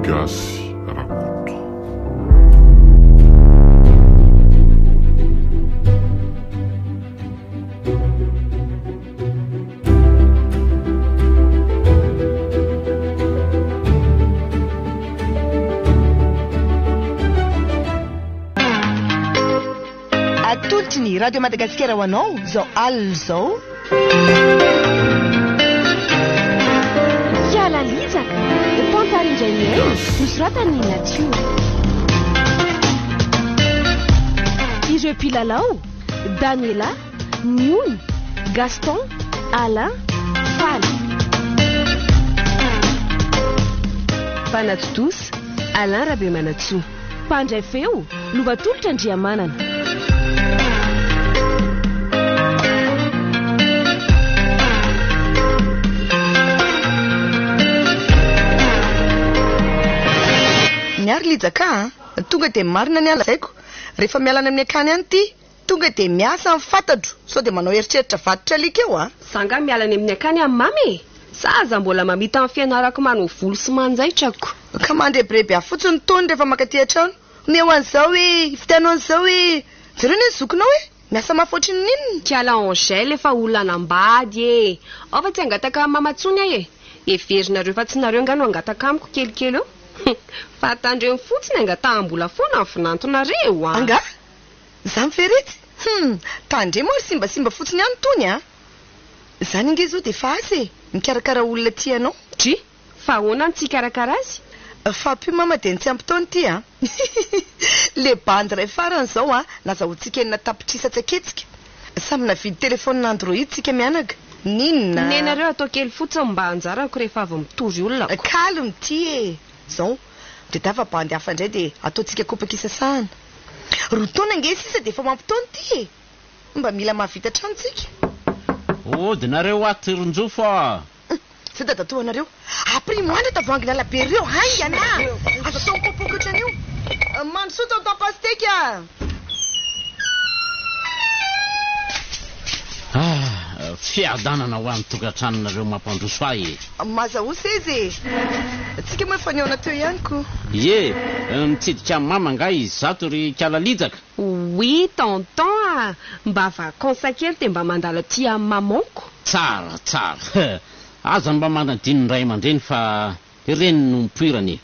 Gasy Rakoto. Atolotry ny Radio Madagasikara ho anao izao alina izao. Kiala Lijaka, tantara indray miaina, nosoratan'i Natiora. Ireo mpilalao, Daniela, Miony, Gaston, Alain, Faly. Mpanatontosa, Alain Rabemanantsoa. Mpandray feo, Lovatolotra Andriamanana. Ny ahy ry Lija ka a! Tonga dia marina ny ahy lazaiko, rehefa miala any amin'ny akany any ity, Tonga dia miasa ny fantatro sao dia manao eritreritra vaditra alika eo a! Za nga miala any amin'ny akany amin'i mama e! Sa aza mbola mamita ny fianarako manao volo sy manjaitra ko! Ka mandrebireby ahy fotsiny tony rehefa mankaty an-trano, omeo an'izao e! Ividiano an'izao e! Jereo anie ny zokinao e! Miasa mafy ohatrin'ny inona? Kiala Angèle efa olona hanambady e! Ao fa tsy hangataka amin'i mama tsony aho e! Heverinareo fa tsy nareo nga no hangataka amiko kelikely eo? Fa tandremo fotsiny angataham-bola foana ny vinantonareo a! Angaha? Zany ve retsy? Hum! Tandremo ary simbasimba fotsiny ihany tony a! Zany ange zao dia efa asa e! Mikarakara olona tia anao. Dry! Fa ahoana no tsy hikarakara azy? Fa ampio mama dia ny tsy ampy taona ity a! Le bandy iray farany zao a! Nazahoantsika 6 tapitrisa tsy aketsika. Samy navidy telephone android tsika mianaka. N'inona? Nenareo atao kely fotsiny mba anjarako rehefa avy mitory olona ko. Calme ty e! Zao. Dia tava bandy hafa indray dia ataontsika kopaka isasahana. Roa taona ange sisa dia efa ho ampy taona ity e! Mba mila mahavita trano tsika. Hody nareo ato ry Njofo a! Zay dadatoa anareo. Aprimo any ireo tavoahangy nalabe ireo haingana a! Aza atao mipoapoaka ohatran'io. Mandrosoa tonton Pasteky a! Ah, fiadanana ho an'ny tokantranonareo mampandroso ahy e! Mazahoa seza e! Tsika moa efa nihaona teo ihany ko. Ie, mitsidika an'i mama angaha izato ry ikala lijaka? Oui tonton a! Mba vacances kely dia mba mandalo aty amin'ny maman-ko. Tsara, tsara. Aza mba manadino ny ray aman-dreny fa ireny no nipoirana e!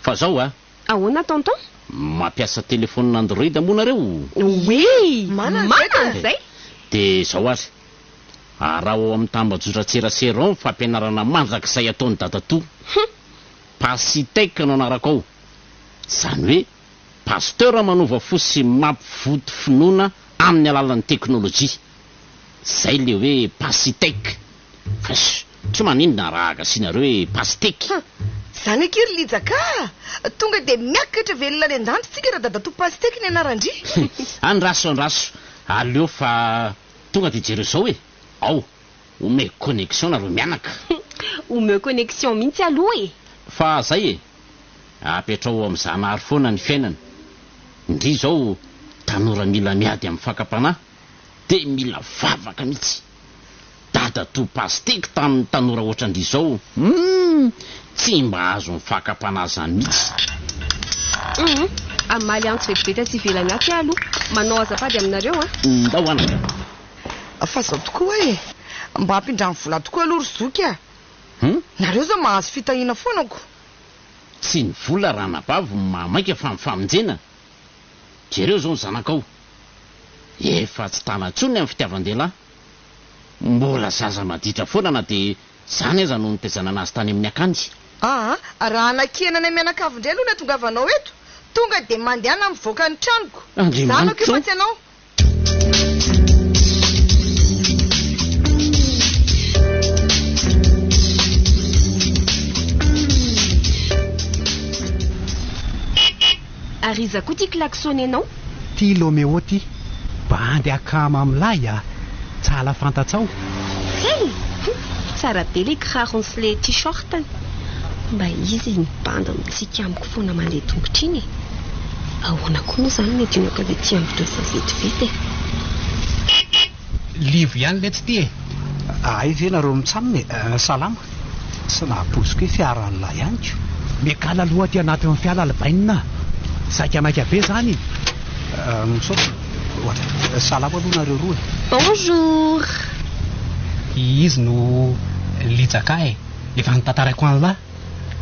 Fa zao a! Ahoana tonton? Mampiasa telephone android moa nareo? Oui! Manana izay ka! Dia zao ary, Araho ao amin'ny tambajotran-tserasera ao ny fampianarana mandrakizay ataon'i dadatoa. Hum! Pasitech no anarako ao. Izany hoe Pasteur manova fo sy mampivoto finoana amin'ny alalan'ny teknolojia. Izay le hoe Pasitech. Fa tsy maninona raha gasianareo hoe Pasitech. Hum! Zany akia ry Lija ka! Tonga dia miakatra velona any an-danitra tsika raha dadatoa Pasitech ny anaran-dry. Andraso andraso, aleo fa Tonga dia jereo zao e! Ao, omeko connexion nareo mianaka. Omeo connexion mihitsy aloha e! Fa zay e! Apetrao ao amin'ny Zanahary foana ny fiainana. Ndry zao tanora mila miady amin'ny fakam-panahy dia mila vavaka mihitsy. Dadatoa Pasiteky tamin'ny tanora ohatran-dry zao humm! Tsy mba azon'ny fakam-panahy zany mihitsy. Humm! Hamaly antso vetivety atsy ivelany atsy aho aloha. Manao azafady aminareo an! Ndao anaka. Fa zao tokoa e! Mba ampindrano vola tokoa aloha ry zoky a! Hum? Nareo zao mahazo fitahiana foana ko! Tsy ny vola ranabavy no mahamaika fa ny famonjena. Jereo zao ny zanakao. Efa tsy tana intsony amin'ny fitiavan-dehilahy. Mbola zaza maditra foana na dia Zany aza no nitaizana anazy tany amin'ny akany. Aa, raha hanakiana anay mianakavy indray aloha ny hatongavanao eto, tonga dia mandehana mivoaka ny tranoko. Zanako io Andriamanitra fa o! tsy anao. Ary iza koa ty klaxonenao? Ty Lomeo ty bandy akama milay a! Tsala fantatsao. Hey! Tsara be le kirarony sy le t-shirt-ny. Mba iza iny bandy mitsiky amiko foana mandeha tongotra iny e? Ahoana koa moa izany no idinako avy ety amin'ny deux fois vetivety e? Livo ihany letsy ty e! Hay ve nareo mitsamina e! Salama! Tsy nahapoiziko hoe fiaran'lah ihany ko! Miakala aloha aty anatin'ny fiala ry bainina a! Saika maika be izany e! Misaotra. Ohatra, salama aloha nareo roa e! Bonjour! Izy no Lijaka e! Efa notantaraiko an'lah.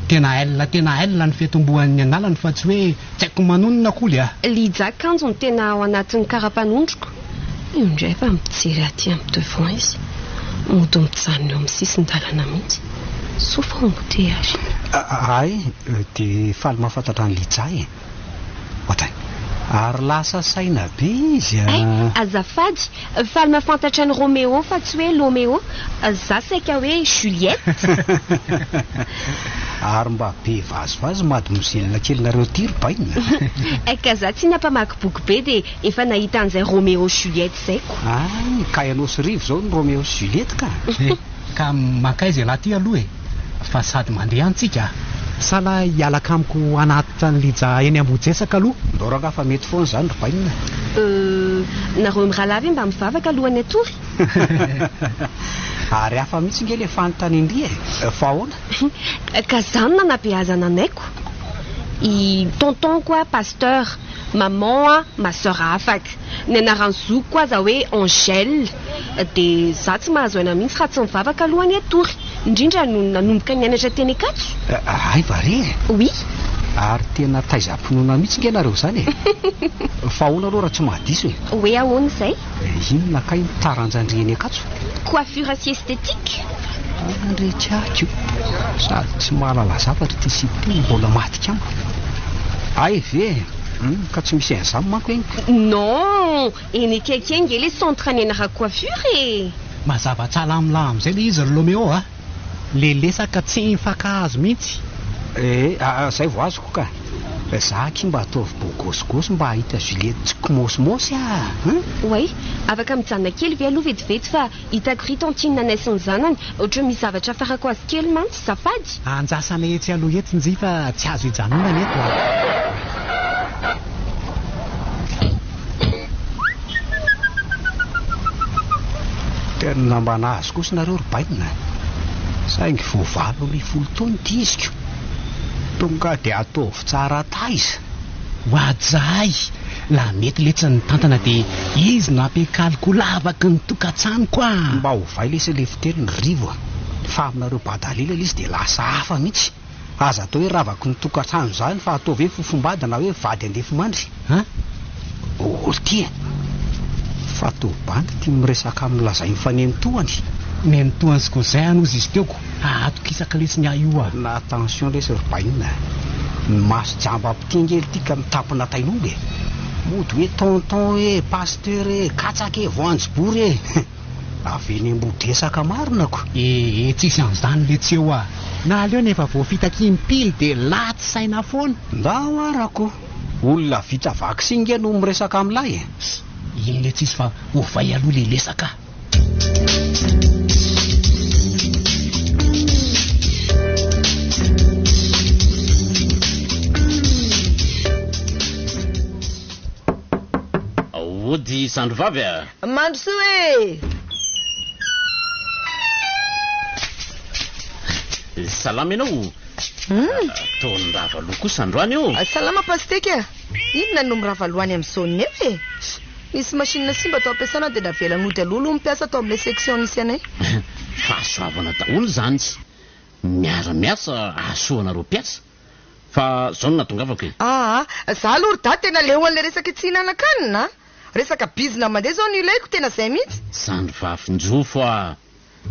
Tena L tena L ny fiatombohan'ny analany fa tsy hoe tsy haiko manonona akoly a! Lija kanjo no tena ao anatin'ny kara-panondroko. Io indray fa mijery aty amin'ny devant izy. Mody mijanona eo amin'ny sisin-dalana mihitsy. Soa fa embouteillage. Hay, dia faly mahafantatra an'i Lija e! Ohatray. Ary lasa saina be izy a! Hay, azafady, faly mahafantatra an'i Roméo fa tsy hoe Lomeo. Za saika hoe Juliette. Ary mba be vazivazy mademoiselle kelinareo ity ry bainina. Ka za tsy nampamaky boky be dia efa nahita an'izay Roméo Juliette izay ko. Hay, ka ianao sy Rivo izao no Roméo sy Juliette ka. Eh, ka mankaiza ialahy ity aloha e? Fa sady mandeha any tsika a. Sahala hialaka amiko hanatitra an'i Lija eny Ambohijesaka aloha. Ndao rangaha fa mety foana izany ry bainina. Euh, nareo mirahalahy ve mba mivavaka alohan'ny hatory? Ary hafa mihitsy nge le fanontanian-dry e! Fa ahoana? Ka zany no nanabeazana anay ko. I tonton-ko a pasteur, maman a ma soeur afaka. Ny anaran'ny zokiko aza hoe Angèle. Dia za tsy mahazo aina mihitsy raha tsy mivavaka alohan'ny hatory. Indrindra nony nanomboka nianatra teny Ankatso. Hay va re e! Oui. Ary tena taizam-pinoana mihitsy nge nareo izany e! Fa ahoana aloha raha tsy mahadiso e? Hoe ahoana izay? Inona kay ny taranjan-dry eny Ankatso? Coiffure sy esthétique. Andretrako. Sady tsy mahalala zavatra ity sipa ity no mbola maty kamba. Hay ve e? Hum, ka tsy misy an'izany manko eny. Non, eny akaiky eny nge le centre nianarako coiffure e! Mazava tsara amin'lah amin'izay le izy ry Lomeo a! Le lesaka tsy mifankahazo mihitsy. Eh, zay vao azoko ka. Za aky mba ataovy beau gosse gosse mba hahita Juliette tsy kmôsimôsy ah! Hein? Oay, afaka mijanona kely ve aloha vetivety fa hitako ry tantine anay sy ny zanany, ohatran'ny misy zavatra afarako azy kely mantsy, zafady? Andrasana etsy aloha etsy njy fa tsy azo ijanonana eto ah! Tena mba nahazo kosa nareo ry bainina. Saingy vao 18 taona ity iziko. Tonga dia ataovy tsara taiza. Oadray! Laha mety letsy ny mitantana dia izy no ampiakaliko lavaky ny tokantranoko a! Mba ovay lesy le fiteny ry Rivo a! Fa aminareo badalila le izy dia lasa hafa mihitsy. Aza atao hoe ravako ny tokantrano izany fa ataovy hoe fofombady na hoe vady andefimandry. An? Ol ty e! Fa toa bandy ty miresaka amin'ny lazainy fa nenitoany. Nenitoany sy cousin an ozy izy teo ko ahatokisako lesy ny ahy io a! Na attention lesy ry bainina a! Ny maso jamba ampitia nge ry ty ka mitampina tain'omby e! Mody hoe tonton e, pasteur e, katsaka e, voanjobory e! Avy eny Ambodresaka marina ko! Ee tsisy an'izany letsy eo a! Na aleo nefa voafitaky impily dia latsy saina foana. Ndao arako! Olona vita vaksiny nge no miresaka amin'lah e! Iny letsy izy fa ovay aloha le lesaka. Ody zandry vavy a! Mandrosoa e! Salama ianao? Toa nirava loha kosa androany io. Salama Pasiteky a! Inona no mirava loha any amin'ny zone eo e? Nisy machine simba tao am-piasana dia navela nody aloha aloha ny mpiasa tao amin'ilay section nisy anay. Fahasoavana daholo izany. Miara-miasa hahasoa anareo mpiasa. Fa zao no nahatongavako e. Aa, za aloha ry dahy tena leo an'ilay resaka tsy hihinanan-kanina a! Resaka bizina mandeha zao no ilaiko, tena zay mihitsy. Zandry vavinjofo a!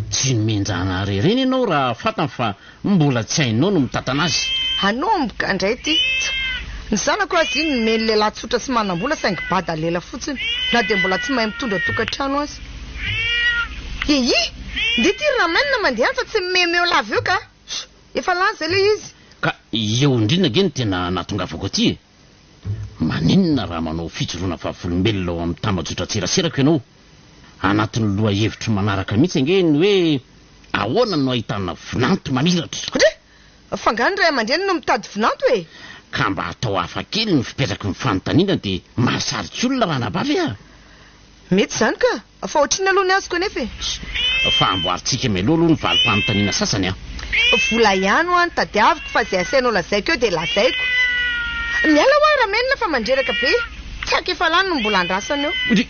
Tsy nomen-janahary ireny ianao raha fantany fa mbola tsy hainao no mitantana azy. Hanomboka indray ity. Tsa! Ny zanako aza iny nomeny lehilahy tsotra sy manam-bola saingy bada lela fotsiny na dia mbola tsy mahay mitondra tokantrano aza. Hihi! Ndeha ity ry Ramen mandeha any fa tsy mimemeo lava eo ka! Efa lany izay ilay izy. Ka eo indrindra ange no tena nahatongavako aty e! Maninona raha manao fijoroana vavolombelona ao amin'ny tambajotran-tseraserako ianao? Anatin'ny lohahevitro manaraka mihitsy ange ny hoe ahoana no ahitana vinanto mamiratra. Ndry! Fa angaha ny ray aman-dreny no mitady vinanto e? Ka mba atao hafa kely ny fipetraky ny fanontaniana dia mahasarika olona ranabavy a! Mety izany ka! Fa ohatrinona aloha ny azoko anefa e? Fa amboarintsika mialoha aloha ny valim-panontaniana sasany an! Vola ihany hoa no tadiaviko fa izay asainao lazaiko eo dia lazaiko. Miala hoa Ramenina fa mandreraka be. Tsaky efa lany no mbola andrasana eo. Ry!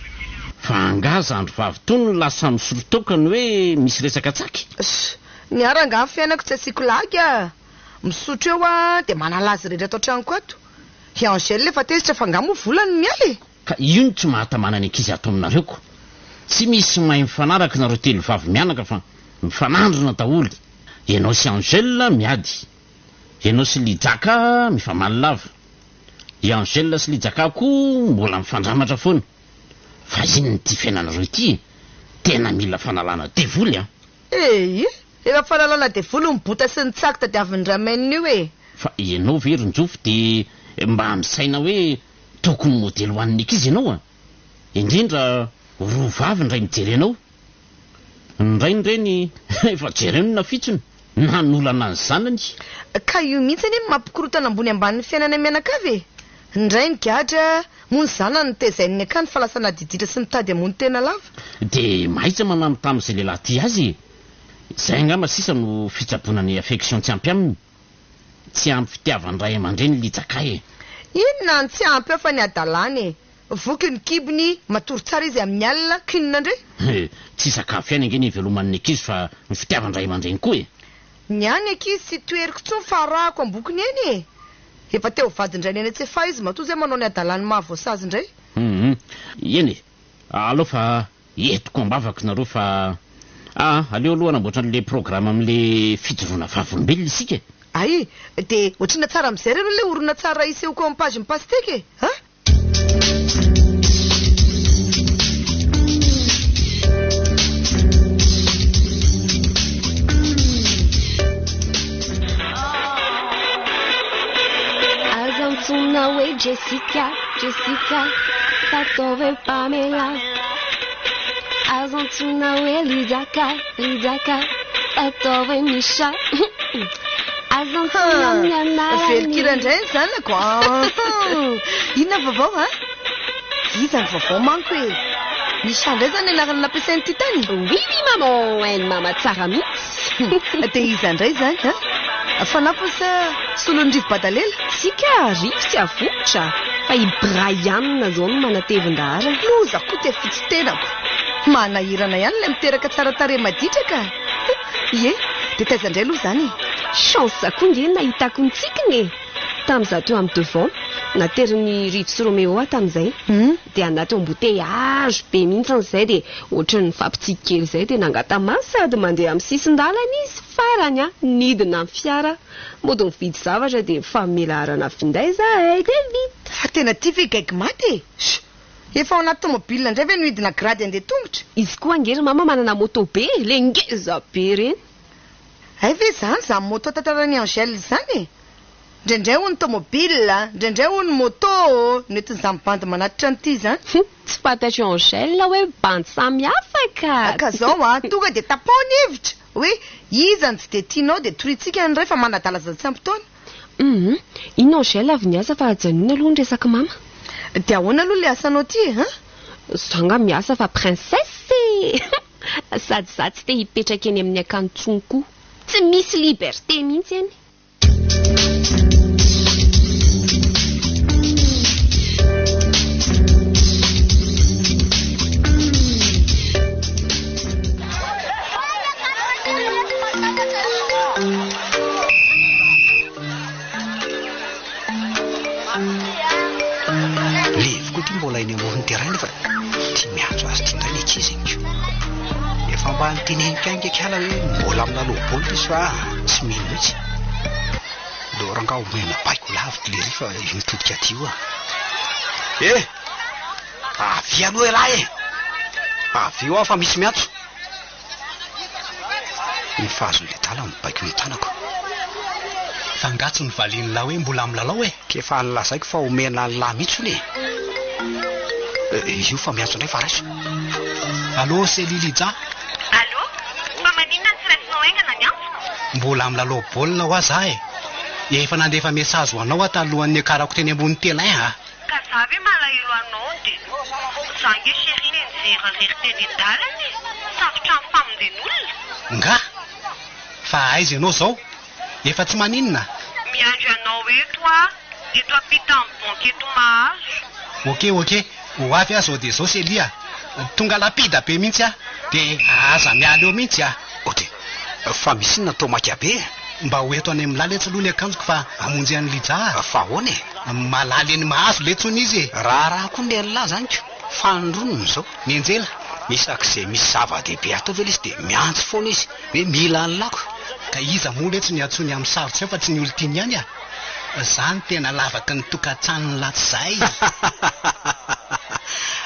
Fa angaha zandry vavy tony no lasa misolo toaka ny hoe misy resaka tsaky? Ss! Ny ahy rangaha ny fiainako tsy asiako lagy a! Misotro eo aho dia manala azy rehetra ato an-tranoko ato. I Angèle efa tezitra fa angaha moa vola no miala e! Ka io no tsy mahatamana ny ankizy ato aminareo ko! Tsy misy mahay mifanaraka nareo telo vavy mianaka fa mifanandrina daholo! Ianao sy Angèle miady, ianao sy Lijaka mifamaly lava, i Angèle sy Lijaka koa mbola mifandramatra foana! Fa inona ity fiainanareo ity e! Tena mila fanalana devoly an! Eii! Efa fanalana devoly ny bota sy ny tsaky tadiavin'i Ramen io e! Fa ianao ve ry Njofy dia mba misaina hoe tokony modely ho an'ny ankizy ianao a! Indrindra roa vavy indray mijery anao. Ny rainy ireny efa jereo ny nafitsony nanolana ny zanany. Ka io mihitsy anie no mampikorontana ambony ambany ny fiainanay mianakavy e! Ny rainy gadra, moa ny zanany no tezain'ny akany fa lasa nadiditra sy nitady hamono tena lava. Dia mahaiza manambitamby izay lehilahy tia azy e! Izay angamba sisa no fitsaboana ny affection tsy ampy aminy. Tsy ampy fitiavan-dray aman-dreny Lijaka e! Inona no tsy ampy ao fa ny hadalany e! Voky ny kibony, matory tsara izy amin'ny alina, k'inona indray? He, tsy sakafo ihany ange ny iveloman'ny ankizy fa ny fitiavan-dray aman-dreny koa e! Ny ahy ny ankizy tsy toheriko intsony fa arahako ambokony eny e! Efa te ho vadin-drainy any an-tsefahy izy matoa izay manao ny hadalany mahavoasazy indray. Hum, eny e! Aleo fa Entiko am-bavaka nareo fa ah aleo aloha hanamboatra an'le programme amin'le fijoroana vavolombelona isika e! Hay, dia ohatr'inona tsara amin'izay re aloha ilay horonantsary hisehoko ao amin'ny page-n'ny Pastèque e! An? Aza antsoina hoe Jessica, Jessica, fa ataovy hoe Pamela. Aza antsoina hoe Lijaka, Lijaka, fa ataovy hoe Misha. Aza antsoina amin'ny anarany. Velon-kira indray ny zanako an! Inona ny vaovao an? Iza ny vaovao manko e? Misha indray izany ny anarana nampiasain'ity tany? Oui, oui maman, hain'i mama tsara mihitsy. Dia iza indray izany an? Fanampiny sa solon'i Rivo Badalela? Tsia ka, Rivo tsy avokotra fa i Brian izao no manatevin-daharana. Loza koa dia fotsy tenako. Manahirana ihany ilay miteraka tsara tarehy maditra ka. Ie, dia taiza indray aloha izany e? Chance koa nge ny nahitako ny tsikiny e! Tamin'izaho teo amin'ny devant, naterin'i Rivo sy Roméo aho tamin'izay. Dia anaty embouteillage be mihitsy izay dia ohatran'ny nifampitsiky kely izay dia nangata-maso sady mandeha amin'ny sisin-dalana izy farany an, nidina ny fiara mody nividy zavatra dia nifanome laharana finday izahay dia vita. Fa tena tia ve gaigy maty e? Sh! Efa ao anaty tomobile indray ve no hidina grady handeha tongotra? Izy koa ange ry mama manana moto be e, le ngeza be ireny. Hay ve izany izany moto tantarain'i Angèle izany e? Indraindray hono tomobile, indraindray hono moto no entin'izany bandy manatitra an'ity izany. Tsy fantatr'i Angèle hoe bandy samy hafa ka! Ka zao an, tonga dia tapaho ny hevitra hoe iza no tsy dia tianao dia toriantsika ny iray fa manadala zany tsy ampy taona. Hum, iny Angèle avy niasa fa ajanony aloha ny resak'i mama. Dia ahoana aloha ilay asanao ity e, an? Za nga miasa fa princesse e! Sady za tsy te hipetraka eny amin'ny akany tsony koa. Tsy misy liberté mihitsy eny. Levy koa ity mbola eny amoron'ny terrain nefa tsy miantso azy ity indray ny ankizy iny ko. Efa mba niteneniko ihany kala hoe mbola milalao baolina izy fa tsy mino mihitsy. Ndao rangaha omena baiko lavitra lery fa io mitodika aty io ah. Eh! Avia aloha ialahy e! Avia eo aho fa misy miantso. Efa azon'ilay adala ny baiko ny tanako. Fa angaha tsy novalian'lah hoe mbola milalao e? K'efa nolazaiko fa omena an'lah mihitsy hono e! Io fa miantso indray fa raiso. Allô c'est Lilija. Allô, fa maninona no tsy raisinao haingana ny antso? Mbola milalao baolina hoa za e! Efa nandefa message ho anao aho talohan'ny niakarako teny ambony terrain a! Ka za ve malahelo anao dia za nge chérie nenjera rery teny an-dalana e! Sarotra ny famonjen'olona. Nga? Fa aiza ianao zao? Efa tsy maninona. Miandry anao eto aho, eto ampitan'ny banky eto Mahazo. Ok ok, ho avy aho zao dia zao Celia a. Tonga lapida be mihitsy aho, dia aza miala eo mihitsy a. Ok, fa misy inona toa maika be e? Mba ho eto any amin'lah letsy aloha ny akanjoko fa hamonjy an'i Lija a. Fa ahoana e? Malala eny Mahazo letsy hono izy e. Raharaha koa ny an'lah zany ko, fanindronony izao. Mianjela. Isak'izay misy zava-dehibe atao ve lesy dia miantso foana izy hoe mila an'lah ko. Ka iza moa letsy no iantsoany amin'ny sarotra eo fa tsy ny olon-tiany ihany a! Zany tena lavaky ny tokantranony latsy zay.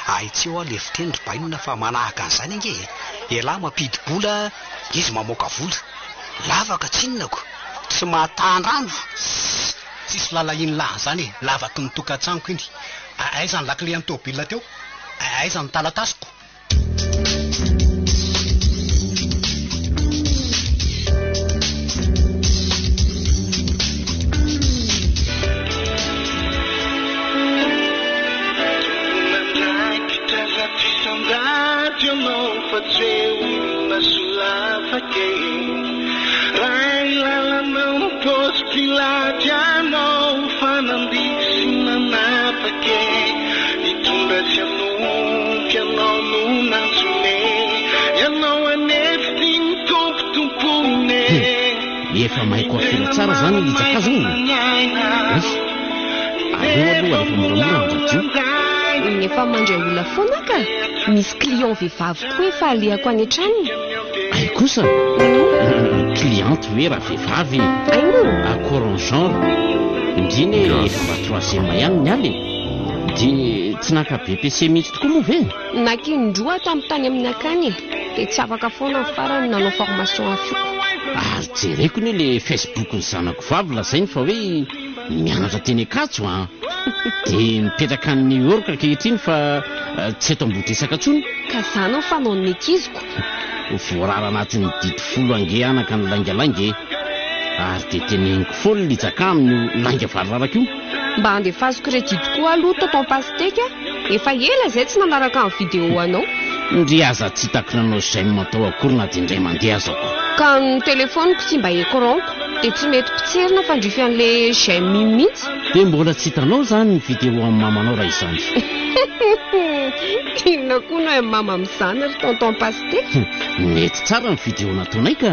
Ahitsio aho le fiteny ry bainina fa manahaka an'izany ange e! Elah mampidi-bola, izy mamoaka vola. Lavaka tsinona ko! Tsy mahatan-drano! Sss! Tsisy lalahin'ny lahy an'izany e! Lavaky ny tokantranoko iny. Aiza ny lakile an'ny tôbila teo? Aiza ny talatasiko? Efa mahay coiffure tsara zany i Jaka zao e! Ouf! Aleo aloha alefa moramora ny radio. Efa mandray olona foana ka! Misy client vehivavy koa efa alehako any an-tranony. Hay kosa! Cliente ve raha vehivavy e! Hay moa! Accord en genre! Ndry anie efa mba troisième ihany ny aly e! Dia tsy naka BPC mihitsy tokoa moa ve? Naka indroa aho tamin'ny tany amin'ny akany e! Dia tsy afaka foana ny farany nanao formation afiko. Ary jereko anie le Facebook ny zanako vavy lazainy fa hoe mianatra teny Ankatso an! Dia mipetraka any New York ankehitriny fa tsy eto Ambodresaka intsony. Ka zany ny fanaon'ny ankiziko. Voarara anatin'ny didy folo ange anaka ny laingalainga e! Ary dia teneniko foana lijaka amin'io lainga variraraka io. Mba andefaso crédit koa aloha tonton Pasteka a! Efa ela izay tsy nanaraka ny vidéo anao. Ndry aza tsy hitako nanao j'aime tao akory na dia indray mandeha aza ko. Ka ny telephone-ko simba écran-ko dia tsy mety potserina fandrify an'le j'aime iny mihitsy. Dia mbola tsy hitanao izany ny vidéo an'i mamanao raha izany. Inona koa no hain'i mama amin'izany ry tonton Pasteka? Nety tsara ny vidéo nataonay ka.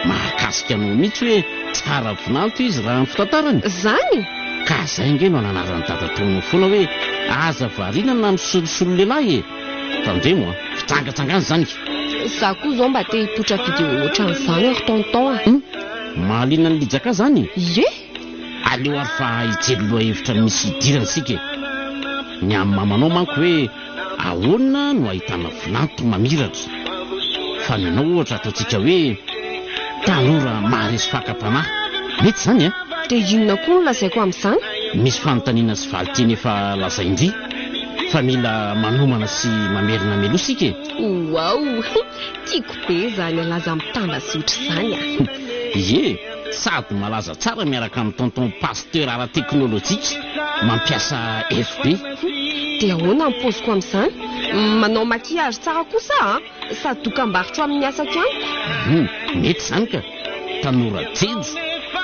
Mahakasika anao mihitsy hoe tsara vinanto izy raha ny fitantarany. Zany? Ka zay ange no ananaran'i dadatoanao foana hoe aza variana na misolosolo lehilahy e! Tandremo a! Fitsangatsangana izany. Za koa zao mba te hipoitra vidéo ohatran'izany ry tonton a! Hum! Mahaliana an'i Lijaka zany e! Ie! Aleo ary fa hijery lohahevitra misy hidirana isika e! Ny amin'ny mamanao manko hoe ahoana no ahitana vinanto mamiratra? Fa ny anao ohatra ataontsika hoe tanora maharesy fakam-panahy. Mety izany an? Dia inona koa no lazaiko amin'izany? Misy fanontaniana sy valin-teny efa lazain-dry fa mila manomana sy mamerina mialoha isika e! Wow! Tiako be izany halaza mitambazotra izany a! Ie! Sady malaza tsara miaraka amin'i tonton Pasteur ara-teknolojika mampiasa FB. Dia ahoana ny paoziko amin'izany? Manao maquillage tsara kosa aho an! Sady dokambarotra amin'ny asako ihany ko. Hum, mety izany ka! Tanora jejo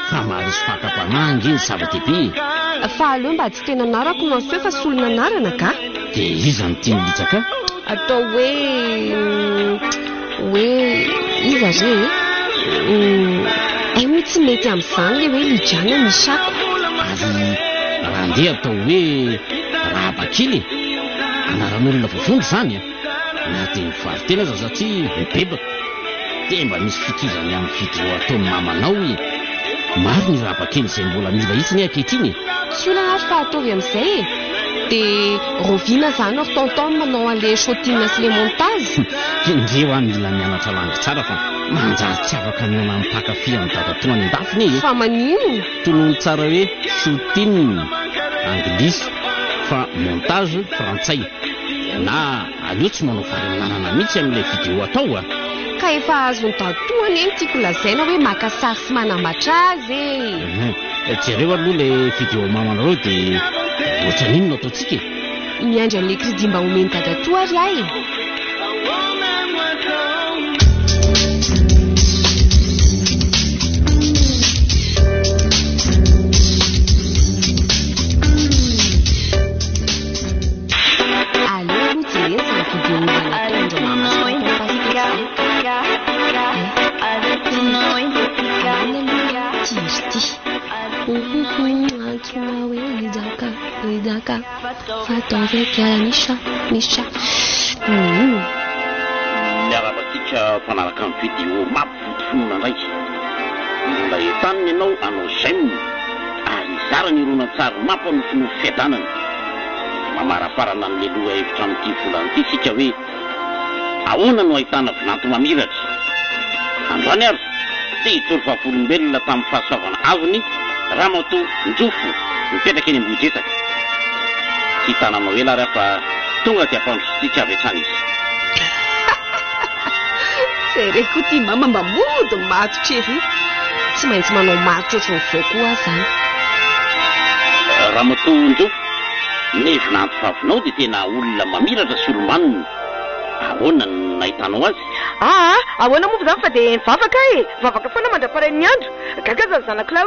fa maharesy fakam-panahy ange ny zava-dehibe e! Fa aleo mba tsy tena anarako no aseho fa solon'anarana ka! Dia iza no tian'i Lijaka? Atao hoe hoe iza re e? Hay moa tsy mety amin'izany ilay hoe Lijana Mishako. Ary raha andeha atao hoe Rahabakely e? Anaran'olona voavonjy izany a! Na dia mivaro-tena aza satria mibebaka dia mba misy fitohizany amin'ny video ataon'ny mamanao e! Maro ny rabakely izay mbola mila hitsiny ankehitriny e! Tsy olana ary fa ataovy amin'izay e! Dia raoviana izany ry tonton manao an'le shooting sy le montage? Ndry hoa mila mianatra langue tsara fa manjary tsy afaka mihaona amin'ny mpankafy an'i dadatoa any an-dafy ne e! Fa maninona? Tonony tsara hoe shooting, anglisy, fa montage, frantsay. Na aleo tsy manao vary amin'anana mihitsy amin'ilay vidéo atao a! Ka efa azon'i Dadatoa anie ny tiako lazaina hoe maka sary sy manambatra azy e! Jereo aloha ilay vidéo mamanareo dia ohatran'iny no ataontsika e! Miandry an'ilay crédit mba omen'i Dadatoa ary aho e! Ahoana aloha ity hira ity? Antsoina hoe Lijaka, Lijaka, fa ataovy akia ny chat, ny chat. Miarahaba antsika mpanaraka ny video mampivontovonona indray. Mbola entanina ianao hanao j'aime ary hizara ny horonantsary mampanofinofy fiadanana. Mamaraparana an'ilay lohahevitra amin'ity volana ity isika hoe Ahoana no ahitana vinanto mamiratra? Androany ary te hijoro vavolombelona tamin'ny fahasoavana azony Ramatoa Njofo mipetraka eny Ambohidretaka. Tsy hitananao ela ary aho fa tonga dia ampandrosotsika avy hatrany izy. Jereo koa ity mama mba mody matotra ery. Tsy maintsy manao matotra ohatran'izao koa aho izany. Ramatoa Njofo, ny vinanto vavinao dia tena olona mamiratra sy olo-manina. Ahoana no nahitanao azy? Aa, ahoana moa izany fa dia mivavaka aho e! Mivavaka foana mandra-parain'ny andro. Gaga aza ny zanako lahy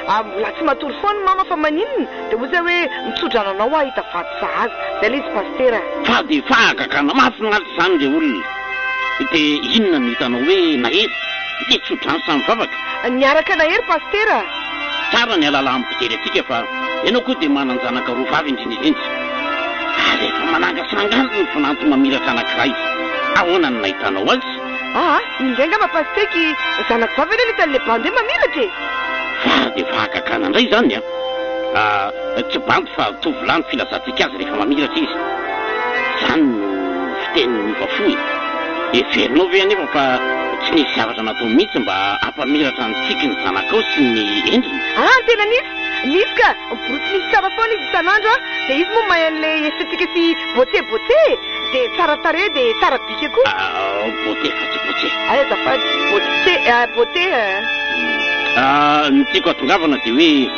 hoe mbola tsy matory foana mama fa maninona? Dia hoy izy hoe mitsodrano anao aho hahita vady sahaza. Izay ilay izy pasitera a! Fa dia fahagagana mahafinaritra izany re olona. Dia inona no hitanao hoe nahery? Ilay tsodrano sa mivavaka? Niaraka nahery pasitera a! Tsara ny halalan'ny mpijery antsika fa ianao koa dia manan-janaka roa vavy indrindra indrindra. Ary efa manangasangana ny vinanto mamiratra anankiray. Ahoana no nahitanao azy? Aa, indray angamba Pasteky, zanako vavy anie no hitan'ilay bandy hoe mamiratra e! Fa dia fahagagana indray izany an! Ah, tsy bandy fa tovolahy ny filazantsika azy rehefa mamiratra izy. Izany no fiteny miova fo e! Heverinao ve anefa fa tsy nisy zavatra natao mihitsy mba hampamiratra ny tsikin'ny zanakao sy ny endriny? Ah, tena nisy! Nisy ka! Miborosy nify tsara foana izy isan'andro an! Dia izy moa mahay an'ilay esthétique sy beauté beauté e! Dia tsara tarehy dia tsara bika koa. Ah, beauté fa tsy beauté. Hay azafady, beauté, ah, beauté eh. Ah, ny tiako hatongavana dia hoe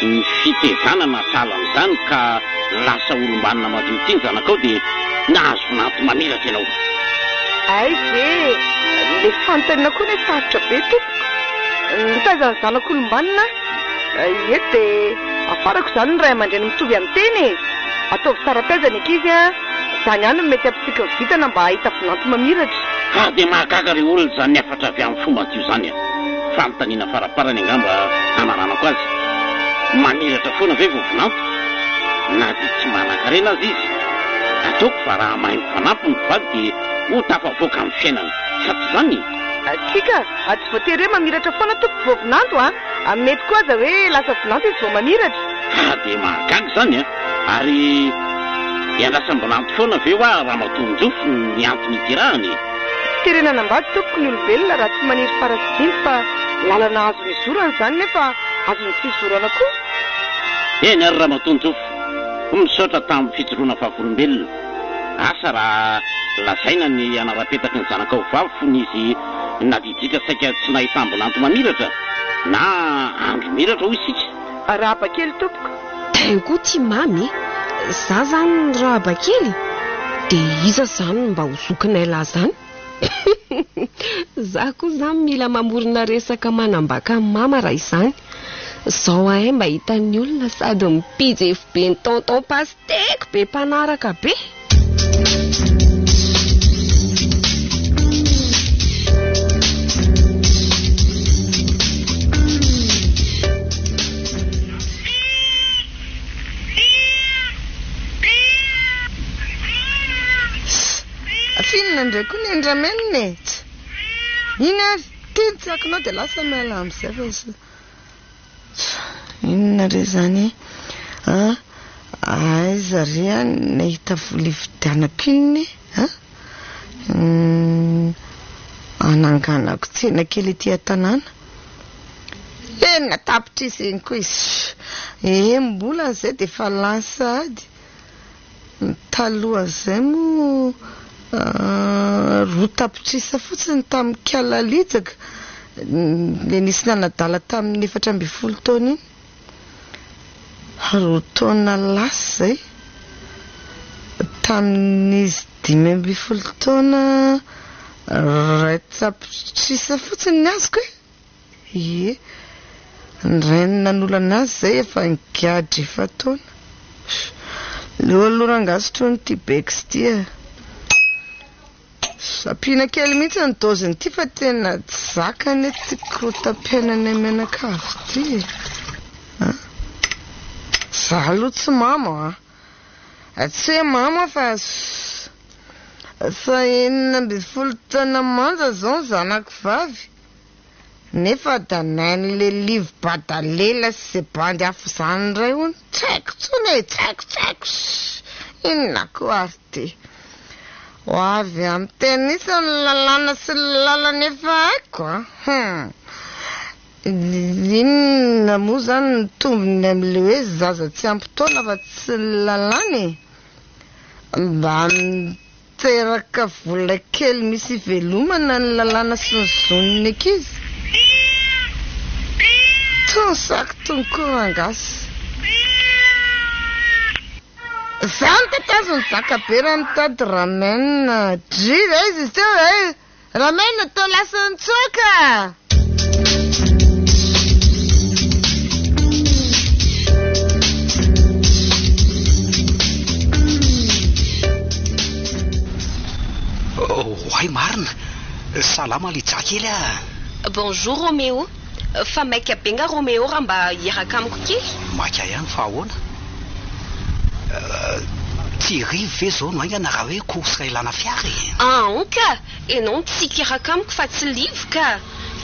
ny fitezana na sahala amin'izany ka lasa olom-banona madio ity ny zanakao dia nahazo vinanto mamiratra ianao. Hay ve, ilay fanontaniana koa anie sarotra be tompoko. Nitaiza ny zanako olom-banona aho, eto dia afarako izany ny ray aman-dreny mitovy amin'ny teny e! Ataovy tsara taiza ny ankizy an! Izany ihany no mety hampitsiky ny vintana mba hahita vinanto mamiratra. Ary dia mahagaga re olona izany hafatra avy amin'ny fo madio izany a! Fanontaniana faraparany angamba hamaranako azy, mamiratra foana ve vao vinanto? Na dia tsy manan-karena aza izy? Ataoko fa raha mahay mifanampy ny mpivady dia ho tafavoaka amin'ny fiainana, sa tsy izany? Tsia ka! Tsy voatery hoe mamiratra foana tompoko vao vinanto a! Mety koa aza hoe lasa vinanto izy vao mamiratra. Fa dia mahagaga izany a! Ary iandrasam-binanto foana ve hoa Ramatoa Njofo ny antony iterahany e? Tsy terena hanambady tompoko ny olombelona raha tsy maniry fara sy dimby fa lalana azony izorana izany nefa azony tsy izorana koa. Eny ary Ramatoa Njofo, misaotra tamin'ny fijoroana vavolombelona. Asa raha lazaina ny anaram-petaky ny zanakao vavy fony izy nadidrika saika tsy nahitam-binanto mamiratra na andro miratra hoy isika. Arahaba kely tompoko. Tena koa ty mamy e! Za zany rahaba kely? De iza zany no mba ho zokinay lahy zany? Za koa zany mila mamorona resaka manambaka an'i mama raha izany. Zao ahay mba hitan'ny olona sady mipijefy be ny tonton pasteko be mpanaraka be. F'inona indray koa ny an-dRamenina e? Iny ary, ity ny tsiakinao dia lasa miala amin'izay fa Inona re izany e? An? Aiza re aho nahita vola hividianako inona e? An? Hananganako tsena kely ety an-tanàna. Enina tapitrisa iny koa izy. Enim-bolana izay dia efa lany sahady. Talohan'izay moa roa tapitrisa fotsiny tamin'ny kala lijaka ilay nisy nanadala tamin'ny 14 taona iny. Roa taona lasa izay. Tamin'izy 15 taona iray tapitrisa fotsiny ny azoko e. Ie, ny rainy nanolana azy izay efa nigadra efa-taona. Leo aloha rangahy sotroina ity bex ity e. Ampiana kely mihitsy ny dôzin'ity fa tena tsy zaka anie ity korotam-piainanay mianakavy ity e. An? Za aloha tsy mamo an. Tsy hoe mamo aho fa fa 16 taona manja izao ny zanako vavy. Nefa danain'le live badalela sy ze bandy hafa izany indray hono. Tsy haiko intsony e, tsy haiko, tsy haiko. Inona koa ary ity. Ho avy amin'ny tennis ny lalàna sy ny lalana efa haiko an. Hum. Inona moa izany ny tombony amin'ilay hoe zaza tsy ampy taona fa tsy ny lalàna e? Mba miteraka vola kely misy ivelomana ny lalàna sy ny zon'ny ankizy. Tony saky tony koa rangasy. Za no tatazon'i Zakabe raha mitady ramen. Dry, aiza izy teo e? Ramen toa lasa nitsoaka! Oay marina! Salama Lija kely a! Bonjour Roméo! Fa maika be nga Roméo raha mba hiaraka amiko kely? Maika ihany fa ahoana? Tsy hariva ve izao no haingana raha hoe course ilana fiara e? Aon ka! Enao no tsy hiaraka amiko fa tsy livo ka!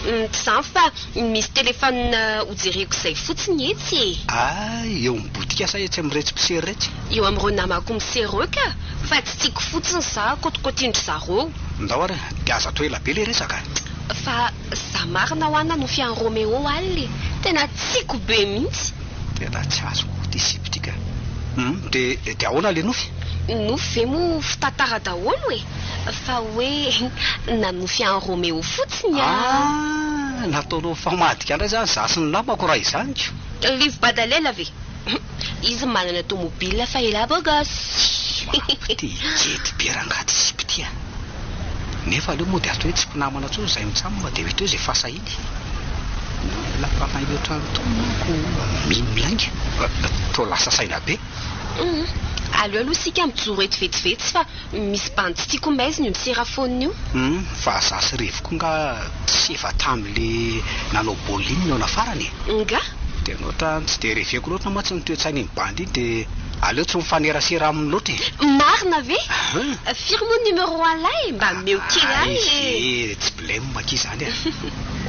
Tsy izany fa misy téléphone hojereko izay fotsiny etsy e! Hay, eo amin'ny botika sa etsy amin'iretsy mpisery iretsy? Eo amin'ireo namako misery ireo ka! Fa tsy tiako fotsiny za kotikotian-dry zareo. Ndao ary, dia aza atao ela be ilay resaka. Fa za marina hoa nanofy an'i Roméo alina e! Tena tiako be mihitsy! Tena tsy azoko ity sipa ity ka. Hum, dia dia ahoana ilay nofy? Nofy ve moa fitantara daholo e! Fa hoe nanofy an'i Roméo fotsiny aho. Ah, nataonao mifamadika indray izany za sy ny namako raha izany ko. Livo badalela ve? Izy manana tomobile fa elah beau gosse. Mampite hikety be rangahy ity sipa ity a. Nefa aleo mody atao hoe tsy mpinamana intsony izahay mitsam dia mety hoe izay fahasahiany. Ny olona mpanahy ohatran'itony manko mino lainga. Toa lasa saina be. Hum, aleo aloha isika mijoro eto vetivety fa misy bandy tsy tiako maizina io misera phone io. Hum, fa za sy Rivo koa nga tsy efa tamle nanao baolina iny nihaona farany e. Nga? Tena ohatran'ny tsy dia reveko loatra mantsy ny toe-tsain'iny bandy iny dia aleo tsy mifanerasera aminy loatra e. Marina ve? Firy moa ny numéro an'lah e? Mba omeo kely ahy e. Hay ve, tsy blem akia izany e.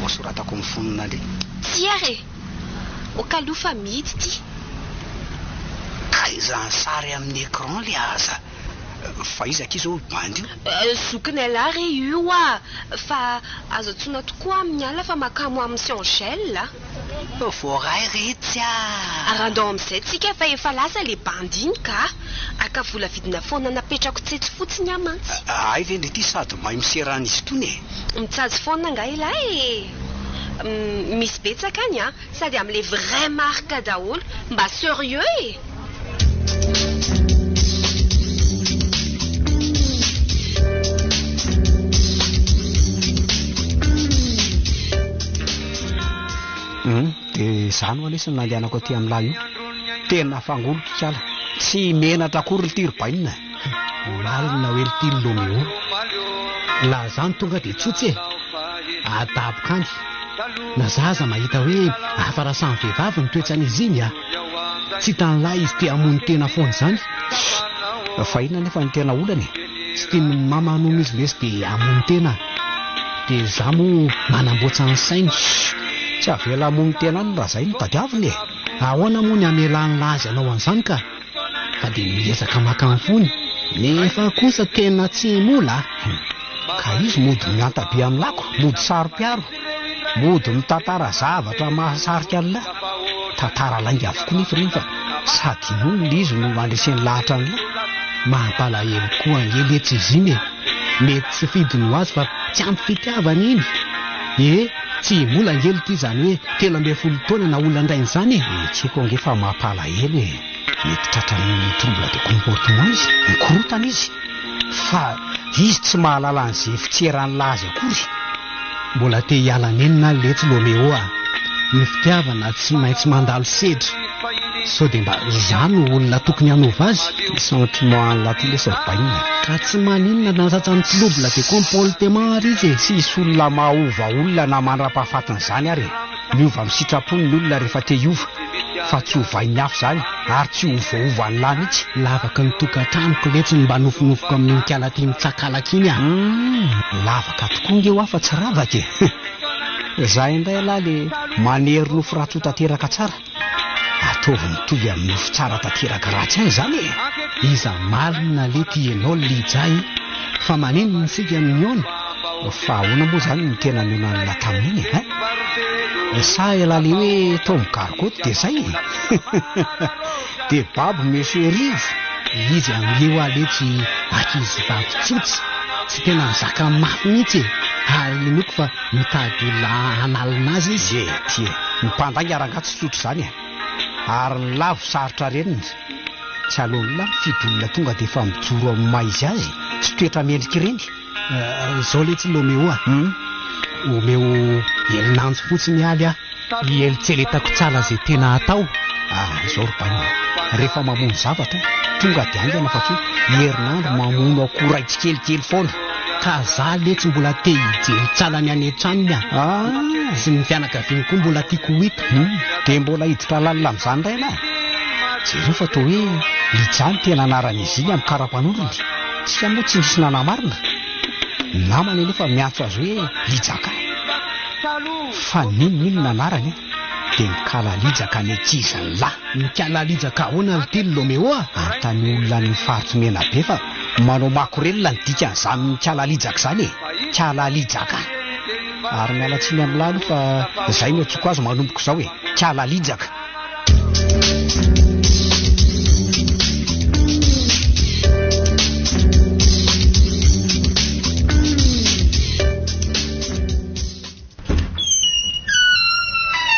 Ho soratako amin'ny fonona indray. Tsia re! Ok aloha fa mihidy ity. Ka izany sary amin'ny écran le aza. Fa iza akia izao io bandy io? Zokin'elah re io ah! Fa azo antsoina tokoa amin'ny alina fa makamo aminy sy Angèle ah! Voaray re tsy ah! Ary andao amin'izay tsika fa efa lasa le bandy iny ka! Haka vola vidina foana napetrako tsetsy fotsiny aho mantsy. Hay ve ndry ity sady mahay misera an'izy itony e! Mitsajy foana angaha elah e! Misy betsaka any an! Sady amle vrai marque daholo, mba serieux e! Hum, dia izany ho'a lesy no nandehanako aty amin'lah io. Tena fangoloko ikala. Tsy menatra akory ity ry bainina. Lalina hoe ity Lomeo. Laha zany tonga dia tsotsy e. Adaboka any. Na za aza mahita hoe hafa raha samy vehivavy ny toetran'izy iny a. Tsy hitan'lah izy te hamono tena foana izany. Fa inona anefa no tena olana e? Tsy tian'ny mama hono izy lesy dia hamono tena. Dia za moa manamboatra ny sainy. Tsy avela hamono tena any raha zay no tadiaviny e. Ahoana moa ny hamelan'lah azy hanao an'izany ka? Fa dia miezaka maka ny fony. Nefa kosa tena tsy mola a. Ka izy mody mihanta be amin'ny lako, mody saro-piaro, mody mitantara zavatra mahasarika an'lah. Tantara lainga avokoa nefa ireny fa sady inoany ilay izy no andreseny lahatra an'lah. Mampalahelo koa ange letsy izy iny e! Mety tsy fidiny ho azy fa tsy ampy fitiavana iny. E! Tsy mbola ange lty izany hoe 13 taona na olona andrainy izany e! Ekeko ange fa mampalahelo e! Mety tratran'ny trouble de comportement izy, mikorotana izy, fa izy tsy mahalala an'izay fitseran'lah azy akory. Mbola te hiala nenina aho letsy Lomeo a! Ny fitiavana tsy maintsy mandalo sedra. Sao dia mba za no olona tokony hanova azy? Sentiment an'lah ty lesy ry bainina. Ka tsy maninona na tratran'ny trouble de comportement ary izy e. Tsisy olona mahova olona na mandra-pahafatin'izany ary e. Miova amin'ny sitrapony ny olona rehefa te hiova. Fa tsy hovain'ny hafa izany ary tsy ho voaovan'lah mihitsy. Lavaky ny tokantranoko letsy ny mba nofinofiko amin'iny kala ty mitsakalaka iny ah. Humm, lavaka tokoa nge hoa fa tsy ravaka e. Za indray aloha le manery nofy ratsy ho tanteraka tsara. Ataovy mitovy amin'ny nofy tsara tanteraka ratsy ihany izany e. Iza marina lety ianao Lija e? Fa maninona isika no mihaona? Fa ahoana moa izany no tena nihaonan'lah tamin'iny e? Hein? Sa elah le hoe tao amin'ny gargotte dia zay e? Dia babo Monsieur Rivo. Izy amin'io aho letsy ankizivavy tsotra tsy tena mizaka mafy mihitsy e! Ary inoako fa mitady olona hanalina azy izy. Ye ty e! Ny mpandainga rangaha tsy tsotra izany e! Ary ny lavo sarotra renina. Tsy aleon'lah mifidy olona tonga dia efa mijoro amin'ny maha izy azy sy toetra mendrika ireny. Izao letsy Lomeo a! Omeo herinandro fotsiny ialy aho hiheritseretako tsara izay tena hatao. Ah, izao ry bainina, rehefa mamono zavatra, tonga dia haingana fa tsy hoe herinandro mamono akoho iray tsikelikely foana. Ka za letsy mbola te hijery tsara ny any an-tranony a! Ah! Sy ny fianakaviany koa mbola tiako ho hita. Hum, dia mbola hiditra lalina amin'izany indray ialahy? Jereo fa toa hoe Lija no tena anaran'izy iny amin'ny kara-panondrony. Tsika moa tsy nisy nanamarina. Ny namany anefa miantso azy hoe Lijaka. Fa n'inon'inona anarany dia mikalalijaka ny ankizin'ny lahy. Mikalalijaka ahoana ry ty Lomeo a? Anontany olona any amin'ny faritry Menabe fa manao makorelina ny dikan'izany mikalalijaka izany e! Kalalijaka. Ary miala tsiny amin'lah aloha fa izay no antsoiko azy manomboka izao e! Kalalijaka.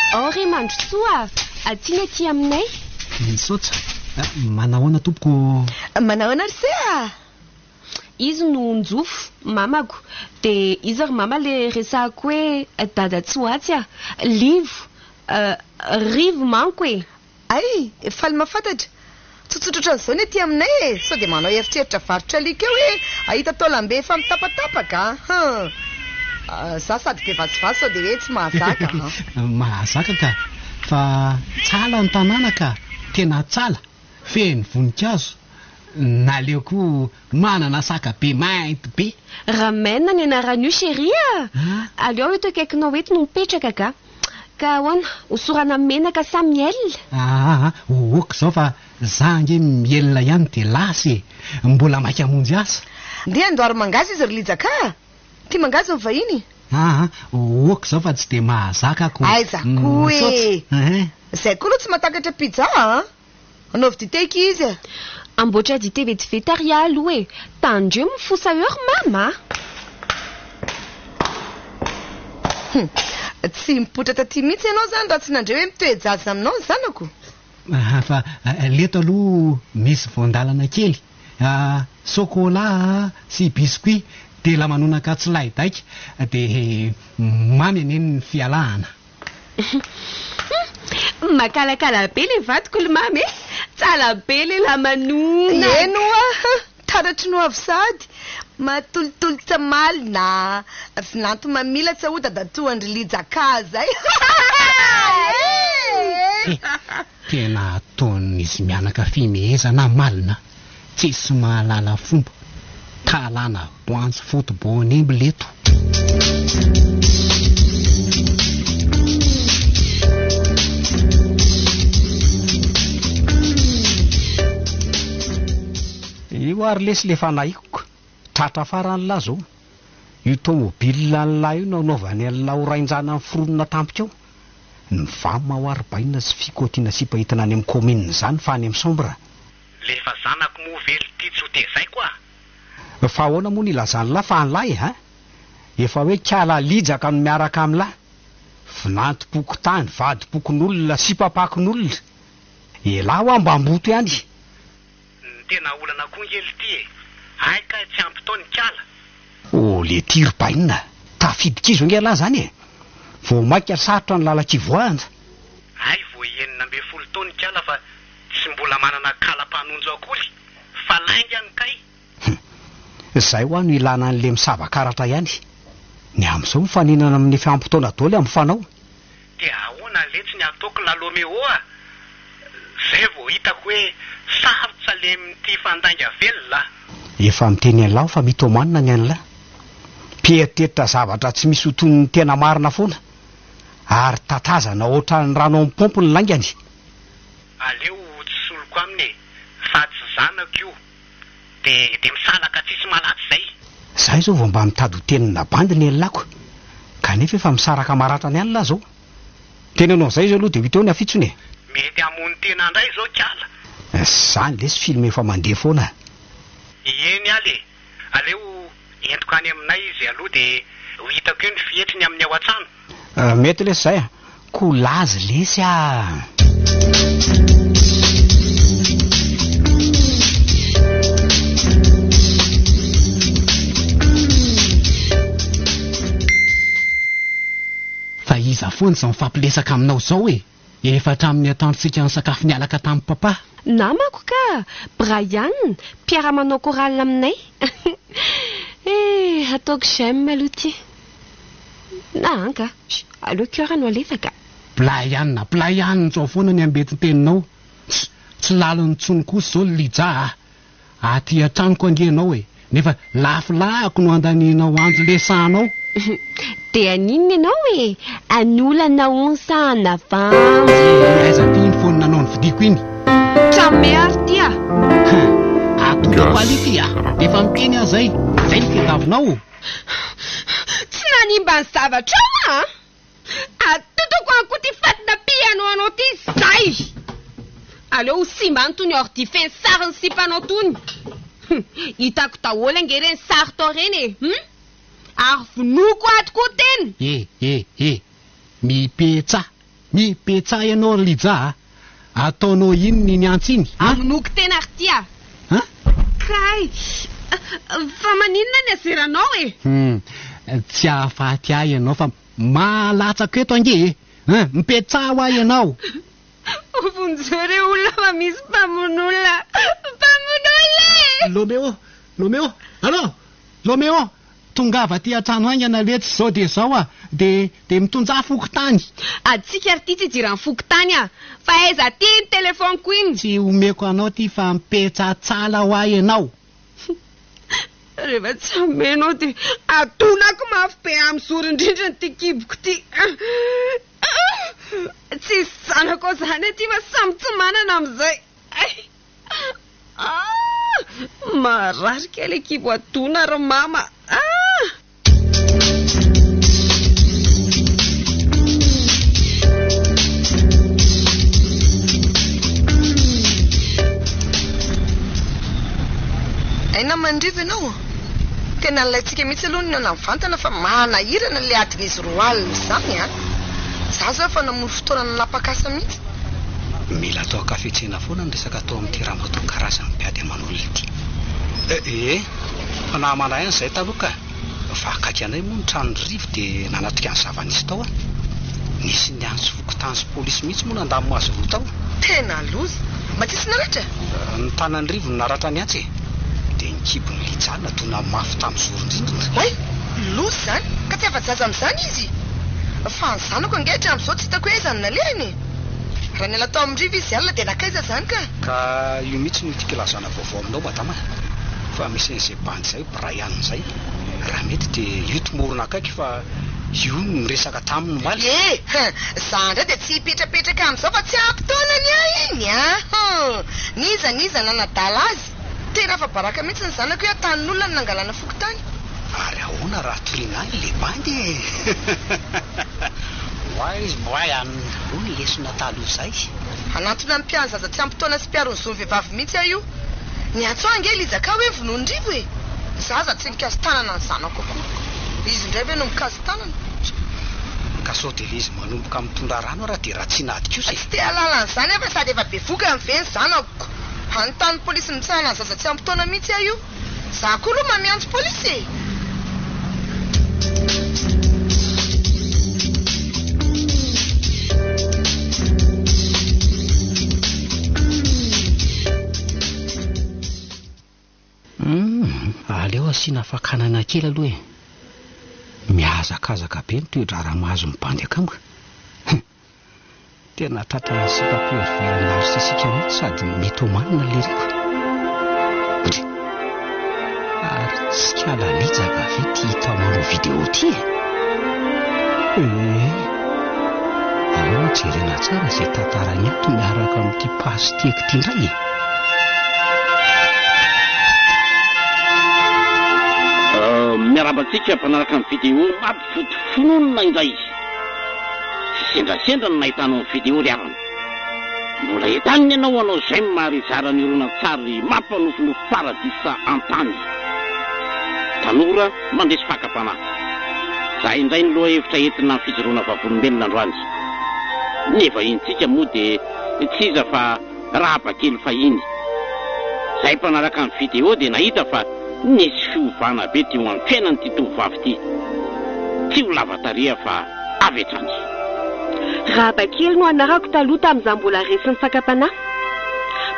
Ao ry Mandrosoa a! Aty ny aty aminay. Misaotra. Manahoana tompoko? Manahoana ry se a! Izy no Njofo, mamako. Dia iza ry mama le resahako hoe dada tsy ho atsy a! Livo! Rivo manko e! Hay! Faly mahafantatra. Tsotsotra ohatran'izao ny aty aminay e! Sao dia manao eritreritra varotra alika eo hoe hahita taolam-be efa mitapatapaka a! Hum! Za sady be vazivazy sao dia hoe tsy mahazaka an! Mahazaka ka! Fa tsala ny tanàna ka! Tena tsala! Feno voninkazo! Naleo koa manana saka be mainty be! Ramen ny anaran'io chérie a! Aleo eto akaikinao eto no mipetraka ka! Ka ahoana? Hosorana menaka sa miel? Aa ok izao fa za ange miel ihany dia lasa e! Mbola maika hamonjy asa. Ndeha andoary mangahazo izy ry Lija ka! Tia mangahazo ny vahiny. Aa ok izao fa tsy dia mahazaka ko. Aiza koa e! Zay koa aloha tsy mahatakatra pizza a! Anaovy dite akia izy e! Amboatra dite vetivety ary aho aloha e! Tandremo ny fosa eo ry mama a! Hum! Tsy mipoitra taty mihitsy ianao izany raha tsy nandre hoe mitoe-jaza aminao ny zanako? Fa leto aloha misy voan-dalana kely, sôkôlà sy biscuit dia lamanonaka tsy lahidaika dia mamy anie ny fialahana. Hum! Makalakala be le vadiko ry mamy e! Tsara be le lamanona! Eny oa! Taratry ny ho avy sahady! Matolotolotra malina! Vinanto mamilatsa hoy dadatoan-dry Lija ka zay! He! Tena ataon'izy mianaka fimehezana malina! Tsisy mahalala fomba! Talana boanjo foto-boanimby leto! Io ary lesy le fanahiko tratra farany lah zao. Io tomobile an'lah io no anaovany an'lah ho rain-janany foronina tampoka eo. Ny vam ao ary bainina sy fikotiana sipa entina any amin'ny commune izany fa any amin'ny chambre. Lefa zanako moa ve lty tsy ho tezaiko ah? Fa ahoana moa no ilazan'lah fa an'lah e hein? Efa hoe kala lijaka no miaraka amin'lah. Vinantom-pokontany, vadim-pokonolona, sipa-pakonolona. Elah hoa mba amboto ihany. Ny tena olana koa nge lty e! Hay kay tsy ampy tao ny kala. Oh lety ry bainina, tafiditra izo nge lah zany e! Vao maika sarotra ny lalan-kivoahana. Hay vao 16 tao ny kala fa. mbola manana kala mpanonjo akory fa laingany kay. Hum. Izay hoa no ilana an'le misava karatra ihany. Ny amin'izao mifaninana amin'ny fiampotoana doly amin'ny fanao. Dia ahoana letsy ny ataoko Lalomeo a! Zay vao hitako hoe sarotsa le mitia fandainga velona a! Efa miteny an'lah aho fa mythomane ny an'lah. Mpieritreritra zavatra tsy misy ho toy ny tena marina foana. Ary tatazana ohatran'ny rano amin'ny paompy ny laingany. Aleo tsy soloko aminy e! Fa tsy zanako io. De de misalaka tsisy malatsy zay. Za izao vao mba mitady ho tenina bandy ny elako kanefa efa misaraka maratra ny alina aho zao. Teny anao zay izy aloha de ho hita eo ny afitsony e. Mety hamono tena ndray zao kala. Zany lesy film efa mandeha foana. Ieny ala e! Aleo entiko any aminay izy aloha de ho hitako eo ny fihetriny amin'ny ao an-trano. Mety lesy zay a! Kolazy lesy a! Fa iza foana izao mifampiresaka aminao izao e? Efa hatramin'ny atoandrontsika nisakafo nialaka tamin'i Papa. Namako ka! Brian, mpiara-manao chorale aminay. Eh, ataoko j'aime aloha ity. Na angaha, aleo cœur no alefa ka. Brian, Brian izao foana ny ambentin-teninao. Tsy, tsy laliny intsony kosa izao Lija a! Aty an-tranoko ange ianao e! Nefa lafolahako no andanianao andro lesanao. Dia haninona ianao e? Hanolana hono sa hanavandy? Aiza ty iny phone nanao nividiako iny? Trame ary ty a! Hum! Atondroko ali ty a! Efa miteny aho zay! Zay ny tediavinao? Tsy nanimba ny zavatrao aho an! Atotoko any koa ty fatina piano anao ty zay! Aleo ho simba any tony ordi feno sarin'ny sipanao tony! Hum! Hitako daholo ange ireny sary tao ireny e! Hum! Ary vonoiko ato koa tena! Eh! Eh! Eh! Mipetsaha! Mipetsaha ianao ry Lija a! Ataonao inona iny antsy iny an? Vonoiko tena ry ty a! An? Kay! Fa maninona ny azeranao e? Hum! Tsy hahafaty ahy ianao fa mahalatsaka eto ange e! An! Mipetsaha hoa ianao! Vonjeo re olona fa misy mpamono olona! Mpamono olona e! Lomeo! Lomeo! Allo! Lomeo! Tongava aty an-trano haingana letsy zao dia zao a! De de mitondrà fokontany! Aditsika ry ty tsy idiran'ny fokontany a! Fa aiza aty iny telephone-ko iny? Tsy omeko anao ty fa mipetsatsala hoa ianao! Rehefa tsy amenao dia adonako mafy be amin'ny zoron-drindrina ity kiboko ity. Tsisy zanakao izany aty fa samy tsy manana amin'izay. Ah! Marary kay ilay kibo adona ry mama ah! Hay namandrivo ianao? Tena nilaintsika mihitsy aloha ny nihaona mivantana fa manahirana ilay adin'izy roa alina izany an! Za zao efa namono fotoana nanapaka asa mihitsy. Mila atao ankafetsena foana ny resaka atao amin'ity ramatoa karazan'ny mpiady aman'olona ity. Eh, fa namana ihany izahay taloha ka. Fa akaiky anay moa ny tranon'i Rivo dia nanatrika ny zava-nisy tao aho. Nisy niantso fokontany sy polisy mihitsy moa nandamina azy roa tao. Tena loza! Mba tsisy naratra? Ny tanan'i Rivo no naratra ny antsy e! Dia ny kibon'i Lija nadona mafy tamin'ny zoron-drindrina. Oay! Loza izany! Ka tsy afa-jaza amin'izany izy? Fa ny zanako ange hatramin'izao tsy hitako hoe aiza no nalehany e! Raha niala tao amin'ny Rivo izy alina dia nankaiza izany ka? Ka io mihitsy no tiako ilazana vaovao aminao madama a! Fa misy an'izay bandy izay, Brian izay, raha mety dia io tomorona akaiky fa io no niresaka taminy omaly. E! Za indray dia tsy hipetrapetraka amin'izao fa tsy ampy taona ny ahy iny a! N'iza n'iza nanadala azy. Tena afa-baraka mihitsy ny zanako hoe an-tanin'olona no nangalana fokontany. Ary ahoana raha toriana any le bandy e! Wise Brian! Hoy ny lesona taloha izay. Hanantona ny mpiandry zaza tsy ampy taona sy mpiaro ny zon'ny vehivavy mihitsy aho io. Niantso ahy ange Lija ka hoe vonoin-drivo e! Zaza tsy nikasi-tanana ny zanako akory. Izy indray ve no mikasi-tanana? Ka sao dia le izy manomboka mitondra rano ara dia ratsiana ady kosa e! Tsy te hahalala an'izany aho fa sady efa bevoka ny ve ny zanako. Hanontany polisy mitsahana ny zaza tsy ampy taona mihitsy aho io. Za koa aloha mba miantso polisy e! asiana fakanana kely aloha e. Mihazakazaka be ny toe-draharaha mahazo ny bandy akama. Hum. Tena tratran'ny sipa pervers narcissique mihitsy sady mythomane leriko. Ndry. Ary tsy kala lijaka ve ty hita manao vidéo ty e? Ee. Aleo jerena tsara izay tantarany ato miaraka amin'ity pasiteky ty indray e. Miarahaba antsika mpanaraka ny vidéo mampivotofonona indray. Tsy sendrasendra no nahitanao ny vidéo ry havana. Mbola entanina ianao hanao j'aime ary hizara ny horonantsary mampanofinofy paradisa an-tany. Tanora mandresy fakam-panahy. Izay indray ny lohahevitra entina amin'ny fijoroana vavolombelona androany. Ny vahinintsika moa dia tsy iza fa Rahaba kely fahiny. Izay mpanaraka ny vidéo dia nahita fa nisy fiovana be teo amin'ny fiainan'ity tovovavy ity. Tsy ho lava tarehy fa avy hatrany. Rahaba kely no anarako taloha tamin'izaho mbola resin'ny fakam-panahy.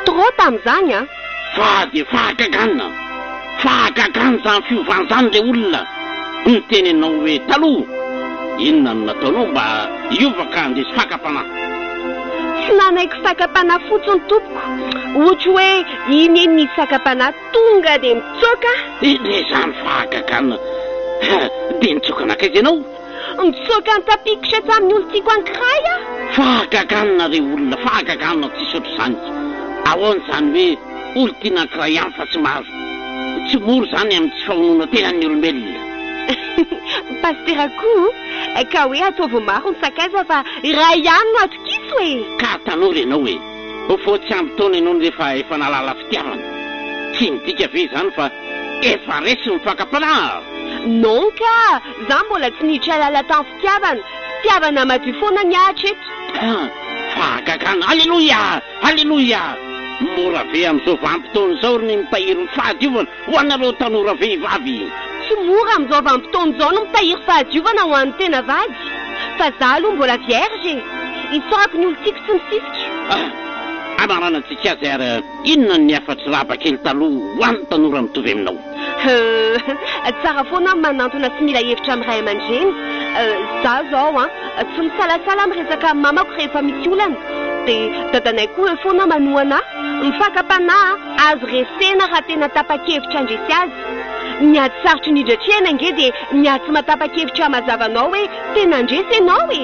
Trop tamin'izany an! Fa dia fahagagana! Fahagagana izany fiovana izany re olona! Niteny ianao hoe taloha! Inona no nataonao mba hiova ka handresy fakam-panahy? Tsy nanaiky fakam-panahy fotsiny tompoko. Ohatra hoe iny eny nisy fakam-panahy tonga dia mitsoaka aho. Inona izany fahagagana? Dia nitsoaka nankaiza ianao? Nitsoaka nitapikitra tamin'ny olon-tiako ankiray aho. Fahagagana re olona, fahagagana tsisy ohatr'izany. Ahoana izany hoe olon-tiana ankiray ihany fa tsy maro? Tsy mora izany amin'ny tsy fahononan-tenan'ny olombelona. Pasitera koa ka hoe ataovy maro ny sakaiza fa iray ihany no atokiso e! Ka tanora ianao e! Vao tsy ampy taona ianao nefa efa nahalala fitiavana. Tsy midika ve izany fa efa resy ny fakam-panahy? Non ka! Za mbola tsy niditra lala tam fitiavana, fitiavana madio foana ny ahy hatreto. Ah! Fahagagana! Aleloia! Aleloia! Mora ve amin'izao vanim-potoana izao ry ny mitahiry ny fahadiovana ho anareo tanora vehivavy? Tsy mora amin'izao vanim-potoana izao no mitahiry fahadiovana ho an'ny tena vady. Fa za aloha mbola vierge e! Isaorako ny olon-tiako tsy misisika. Ah! Hamaranantsika azy ary inona ny hafatr'i Rabakely taloha ho an'ny tanora mitovy aminao? Heuh, tsara foana ny manantona sy mila hevitra amin'ny ray aman-dreny. Za zao an, tsy misalasala miresaka amin'ny mamako rehefa misy olana. Dia dadanay koa eo foana manohana ahy. Ny fakam-panahy azo resena raha tena tapa-kevitra handresy azy. Ny ady sarotra indrindra atrehina ange dia ny ady tsy mahatapa-kevitra mazava anao hoe tena handresy ianao e!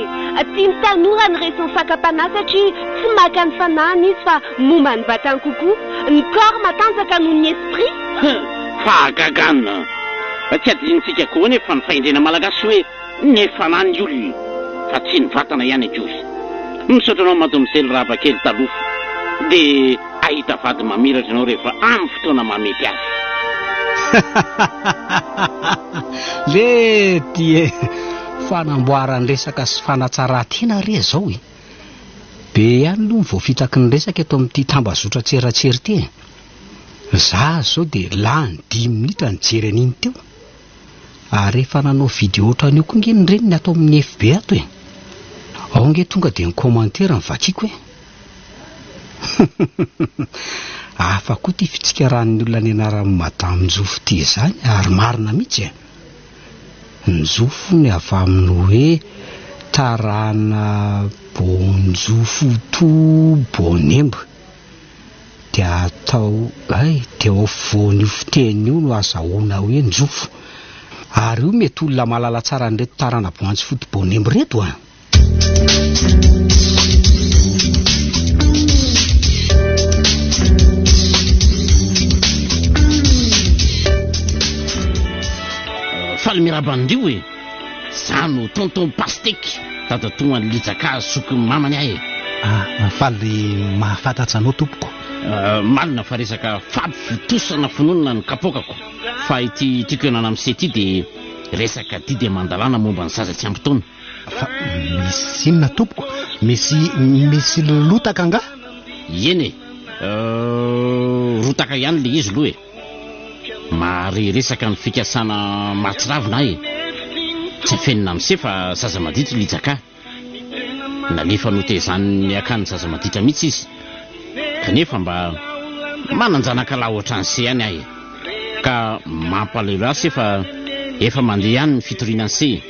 Tian'ny tanora ny resin'ny fakam-panahy satria tsy maka ny fanahiny izy fa momba ny vatany kokoa. Ny corps matanjaka noho ny esprit. Hum! Fahagagana! Tsy adinontsika koa anefa ny fahendrena malagasy hoe ny fanahy ny olona fa tsy ny vatana ihany akory. Misaotra anao Mademoiselle Rabakely taloha dia ahita vady mamiratra ianao rehefa amin'ny fotoana mahamety azy. Lety e! Fanamboaran-dresaka sy fanatsaran-tena re izao e! Be ihany aloha ny voafitaky ny resaka eto amin'ity tambazotran-tserasera ity e! Za zao dia lany dimy minitra nijery an'iny teo. Ary efa nanao video ohatran'io koa nge ny reniny ato amin'ny FB ato e. Ao nge tonga dia ny commentaire no vakiako e. Hafa koa ity fitsikaran'ny olona ny anaran'i Madame Njofo ity izany ary marina mihitsy e. Njofo ny avy amin'ny hoe tarana Bonjofoto Bonemba. Dia atao hay, dia ao afovoan'io fiteny io no azahoana hoe njofo. Ary io mety olona mahalala tsara an'ireto tarana-boanjo foto bonembo ireto an! Faly miarahaba an-drio e! Za no tonton Pasteky, dadatoan'i Lijaka zokin'ny mamany aho e! Ah, faly mahafantatsa anao tompoko. Marina fa resaka fampivotosana finoana ny kapoakako, fa ity tiako ianana amin'i se ity dia resaka didy aman-dalàna momba ny zaza tsy ampy taona. Fa misy inona tompoko? Misy, misy lotaka angaha? Eny e! Rotaka ihany ilay izy aloha e! Mahare resaka ny fikasana mahatsiravina ahy e! Tsy afenina amin'i se fa zaza maditra i Lijaka. Nalefa notezan'ny akany zaza maditra mihitsy izy. Kanefa mba manan-janaka lahy ohatran'i se ihany aho e! Ka mampalahelo ahy se fa efa mandeha ihany ny fitoriana an'i se e.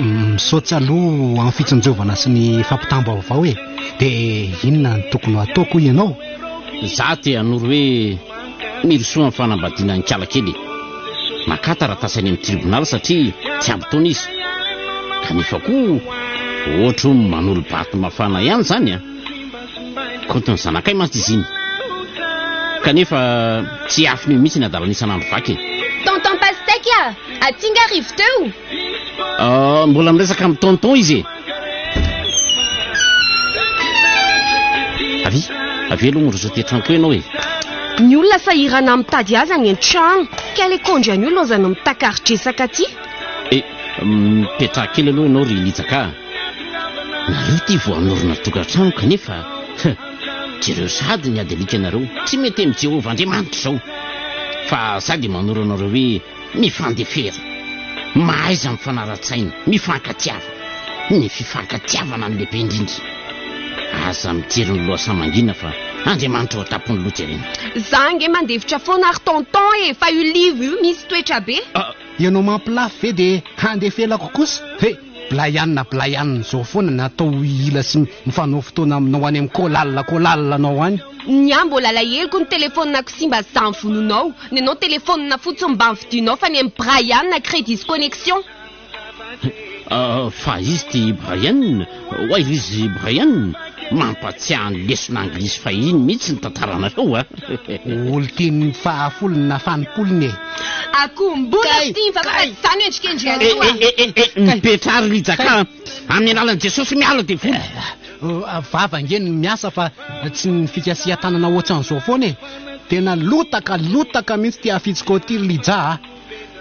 Misaotra aloha amin'ny fitsinjovana sy ny fampitam-baovao e. Dia inona no tokony ho ataoko hoy ianao? Za te hanoro hoe mirosoa amin'ny fanambadiana an'i Kala kely e. Makà taratasy any amin'ny tribonaly satria tsy ampy taona izy. Kanefa koa ohatry ny manolo-bato mafana ihany izany an. Kaontin'ny zanakay mantsy izy iny. Kanefa tsy hiafina eo mihitsy ny hadalana isan'andro vaky e. Tonton Pastèque a! Aty nga rivo teo? Ah, mbola miresaka amin'ny tonton izy e. Avia, avia aloha miroso aty an-trano koa ianao e. Ny olona sahirana mitady azy any an-trano. Ka ilay kondro an'io laozana mitakari-dresaka aty. Eh, mipetraha kely aloha ianao ry Lijaka a. Nareo ity vao hanorina tokantrano kanefa jereo sahady ny ady alikanareo. Tsy mety amin'i Jehovah Andriamanitra izao. Fa za dia manoro anareo hoe mifandefera. Mahaiza mifanara-tsaina, mifankatiava. Ny fifankatiavana no lehibe indrindra. Aza mijery ny lohasaha mangina fa Andriamanitra ao an-tampon'ny loha jerena. Za ange mandefitra foana ary tonton e, fa io live io misy toetra be. Ianao mampilafy ve dia handefelako kosa? He! Blaianina blaianina izao foana ny atao hila sy mifanao fotoana aminao any amin'ny kolal kolal anao any. Ny ahy mbola alaheloko ny telephone-ko simba zany vonoinao, ny anao telephone fotsiny mba novidianao fa ny an'i Brian crédit sy connexion. Fa izy ty Brian, oay ry izy Brian, mampatsiahy ny lesona anglisy fahiny mihitsy ny tantaranareo a. Olon-tian'ny fahafolony na fanimpolony e. Akombona ity ny vava fa tsy zany endrikendrika aloha. Eh eh eh eh, mipetraha ry Rijaka a. Amin'ny alalan'i Jesosy miala devoly. Vava ange no miasa fa tsy ny fikasihan-tanana ohatran'izao foana e. Tena lotaka lotaka mihitsy ity afitsiko ity ry Lija a.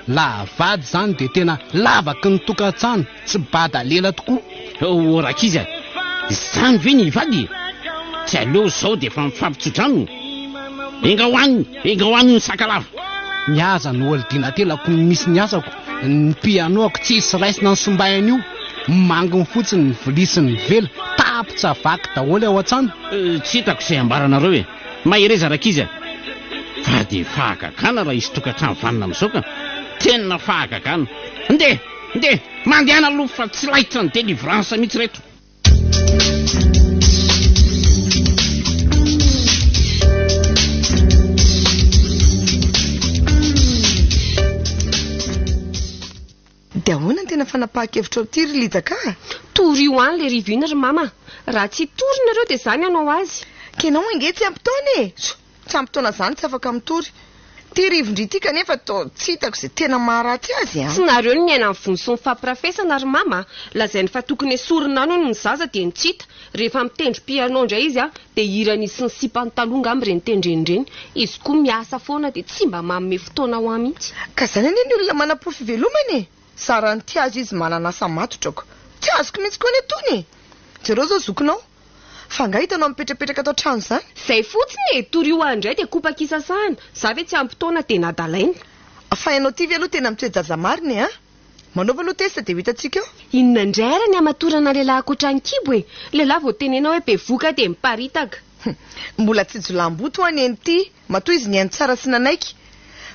Laha vady izany dia tena lavaky ny tokantrano, tsy bada lela tokoa. Oh rankizy a! Izany ve ny hivady e? Tsy aleo izao dia efa mifampitsodrano? Engao any, engao any ny sakalava. Ny aza no ordinatelako misy ny asako, ny pianoako tsisy raisina ny simbainy io, manginy fotsiny ny vilia sy ny vela, tapitra vaky daholo ao an-trano. Tsy hitako izay ambaranareo e! Mahereza rankizy a! Fa dia fahagagana raha hisy tokantrano vanona amin'izao ka! Tena fahagagana! Ndeha! Ndeha! Mandehana aloha fa tsy laitra ny délivrance mihitsy ireto! Dia ahoana ny tena fanapahan-kevitrao ity ry Lija ka? Torio any ilay rivo iny ry mama. Raha tsy hitory nareo dia za ny hanao azy. Ka ianao ange tsy ampy taona e! Tsy ampy taona zany tsy afaka mitory. Ity rivo-ndry ity kanefa toa tsy hitako izay tena maharatsy azy an! Tsy nareo no miaina ny vono sy ny fampirafesana ry mama a! Lazainy fa tokony esorina any hono ny zaza dia ny tsy hita. Rehefa mitendry piano indray izy a, dia hiran'izy sy ny sipany taloha angamba ireny tendreny ireny. Izy koa miasa foana dia tsy mba manome fotoana ho ahy mihitsy. Ka zany anie ny olona manam-po fivelomana e! Zara ny tia azy izy manana asa matotra ko! Tsy azoko mihitsy koa anie tony e! Jereo zao zokinao! Fa angaha hitanao mipetrapetraka ato an-trano izany? Zay fotsiny e! Torio ahy indray dia kopaka isasahana. Za ve tsy ampy taona dia nadalaina? Fa ianao ity ve aloha tena mitoe-jaza marina e! An! Manaova aloha test dia ho hitantsika eo. Inona indray ary ny hamatorana lehilahy ankoatra ny kibo e? Lehilahy vao tenena hoe bevoka dia miparitaka. Mbola tsy jiolahimboto hoa neny ity, matoa izy nihaino tsara sy nanaiky.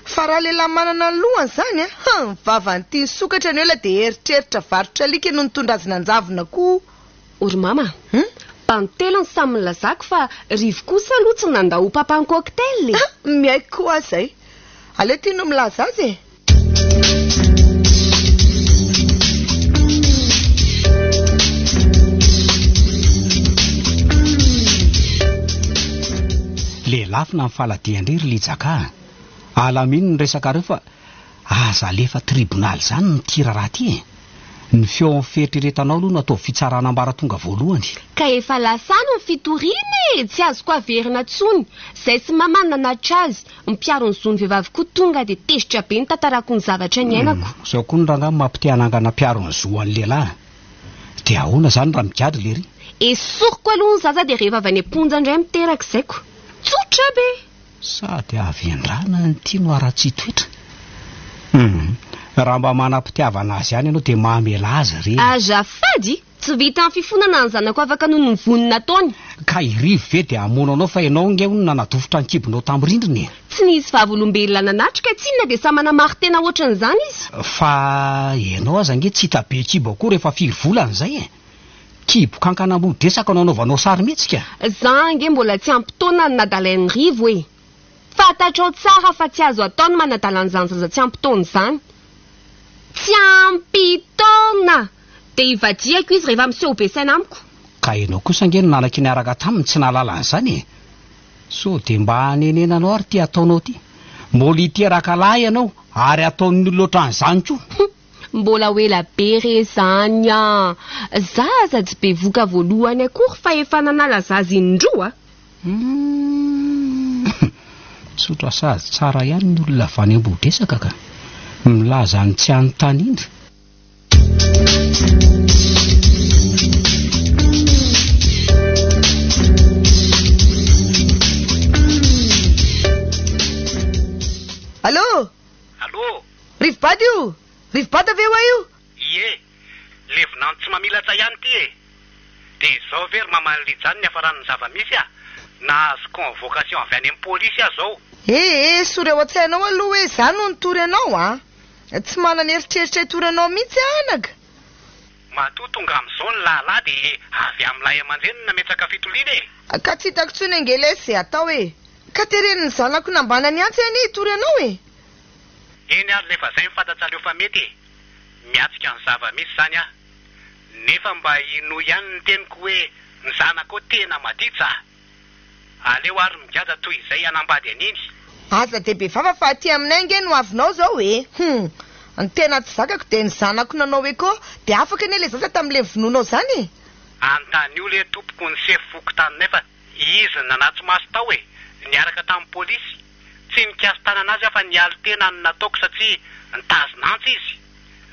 Fa raha lehilahy manana ny lohany izany an! Hum! Vavany ity nisokatra ny ela dia eritreritra varotra alika no nitondra azy nanjavona koa. O ry mama a! Mpanontelo ny samy nilazako fa Rivo kosa aloha tsy nandao ho papan'ny cocktail e! Miaiky koa aho izay. Aleo ity no milaza azy e! Lelafina ny faladian-dry ry Lijaka a! Alamino ny resakareo fa aza alefa tribonaly izany ny ity raharaha ity e! Ny feo amin'ny fieritreretanao aloha no ataovy fitsarana ambaratonga voalohany. Ka efa lasa any ny fitoriana e! Tsy azoko averina intsony. Zay sy mama no nanatitra azy. Ny mpiaro ny zon'ny vehivavy koa tonga dia tezitra be nitantarako ny zavatra niainako. Zao koa ny rangahy mampite hanangana mpiaro ny zo an'ny lehilahy. Dia ahoana izany raha migadra lery? Esoriko aloha ny zaza dia rehefa avy any am-ponja indray miteraka zaiko. Tsotra be! Sady havendrana ity no haratsian-toetra. Hum, raha mba manam-pitiavana azy ihany ianao dia mamela azy re. Azafady! Tsy vitan'ny fifonana ny zanako afaka noho ny vono nataony. Ka i Rivo ve dia hamono anao fa ianao ange hono nanadofotra ny kibonao tamin'ny rindrina e! Tsy nisy vavolombelona nanatrika tsinona dia samy manamari-tena ohatran'izany izy. Fa ianao aza ange tsy hita be kibo akory efa firy volana izay e! Kibo kankana mody-dresaka no anaovanao sarimihetsika. Za ange mbola tsy ampy taona no nadalain'i Rivo e! Fantatrao tsara fa tsy azo atao ny manadala an'izany zaza tsy ampy taona izany. Tsy ampy taona! Dia hivadihako izy rehefa miseho be saina amiko. Ka ianao kosa ange no nanaky niaraka taminy tsy nahalala an'izany e! Sao dia mba hanenenanao ary ity ataonao ity? Mbola hiteraka lahy ianao ary hataon'ny olona ohatran'izany koa. Hum! Mbola ho ela be re izany an! Za aza tsy bevoka voalohany akory fa efa nanala zaza indroa a! Humm! Tsotra sady tsara ihany ny olona avy any Ambodresaka ka! Milaza ny tsy anontaniana. Allô? Allô? Rivobada io? Rivobada ve hoa io? Ie, le vinanto tsy mamilatra ihany ity e! Dia izao ve ry maman'i Lijany ny hafaran'ny zava-misy a! Nahazo convocation avy any amin'ny polisy aho izao. Ee, esory ao an-tsainao aloha hoe izaho no nitory anao a! Tsy manana eritreritra hitory anao mihitsy aho anaka. Matoa tonga amin'izao ny lahilahy dia avy amin'ny lahy aman-dreny no nametraka fitoliana e! Ka tsy hitako intsony ange lesy izay atao e! Ka teren'ny zanako nambana ny antsy anie hitory anao e! Eny ary rehefa zay ny fantatrareo aleo fa mety e! Miatrika ny zava-misy zany aho. Nefa mba inoy ihany ny teniko hoe ny zanakao tena maditra a! Aleo ary migadra toy izay hanambady an'iny. Aza dia be vava fa aty aminay ange no avinao zao e! Hum! Ny tena tsy zakako dia ny zanako nanao echo dia afaka anie le zaza tamin'le vonoinao zany e! Anontanio le tompoko ny sefo fokontaninay fa izy no nanatri-maso tao e! Niaraka tamin'ny polisy. Tsy nikasi-tanana azy aho fa nialo-tena no nataoko satria nitazona antsy izy.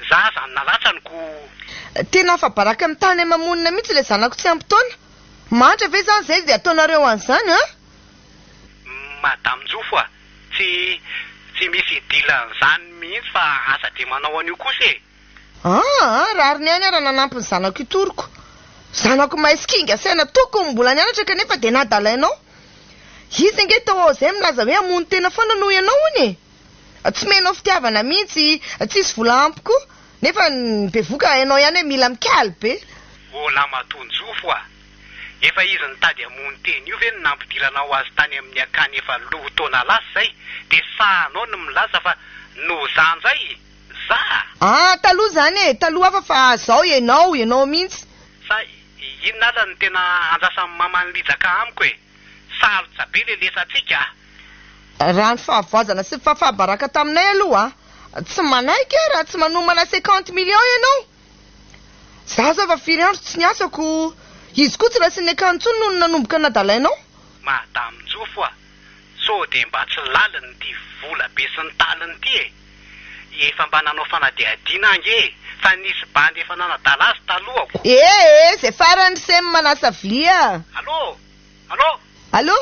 Za aza no nalatsany ko. Tena afa-baraka amin'ny tany ama-monina mihitsy ilay zanako tsy ampy taona. Mahantra ve izany izay dia ataonareo an'izany an? Madame Njofo a! Tsy tsy misy idilan'izany mihitsy fa aza dia manao an'io kosa e! Aa! Rariny ihany aho raha nanampy ny zanako hitoroko. Zanako mahay sy kinga saina tokony mbola nianatra kanefa dia nadalainao. Izy ange tao ao izay milaza hoe hamono tena foana noho ianao hono e! Tsy omenao fitiavana mihitsy, tsisy vola ampy koa. Nefa ny bevoka hainao ihany hoe mila mikaly be. Ô lamatoa Njofo a! Efa izy nitady hamono tena io ve no nampidiranao azy tany amin'ny akany efa loha taona lasa izay dia sahanao ny milaza fa noho za njay? Za? Ah, taloha izany e! Taloha hafa fa zao ianao, ianao mihitsy. Sa inona ary no tena andrasan'i maman'i Lija ka amiko e? Sarotra be le lesantsika a! Raha ny fahavoazana sy ny fahafaha-baraka taminay aloha, tsy manaiky aho raha tsy manomana cinquante millions ianao. Za zao efa firy andro tsy niasako, izy koa tsy raisin'ny akany intsony nony nanomboka nadalainao. Madame Njofo a! Sao dia mba tsy laliny ity vola be sy ny taliny ity e! Efa mba nanao fanadihadiana ange e! Fa nisy bandy efa nanadala azy talohako. Ee, zay farany ry sem manasa vilia. Allô! Allô! Allô!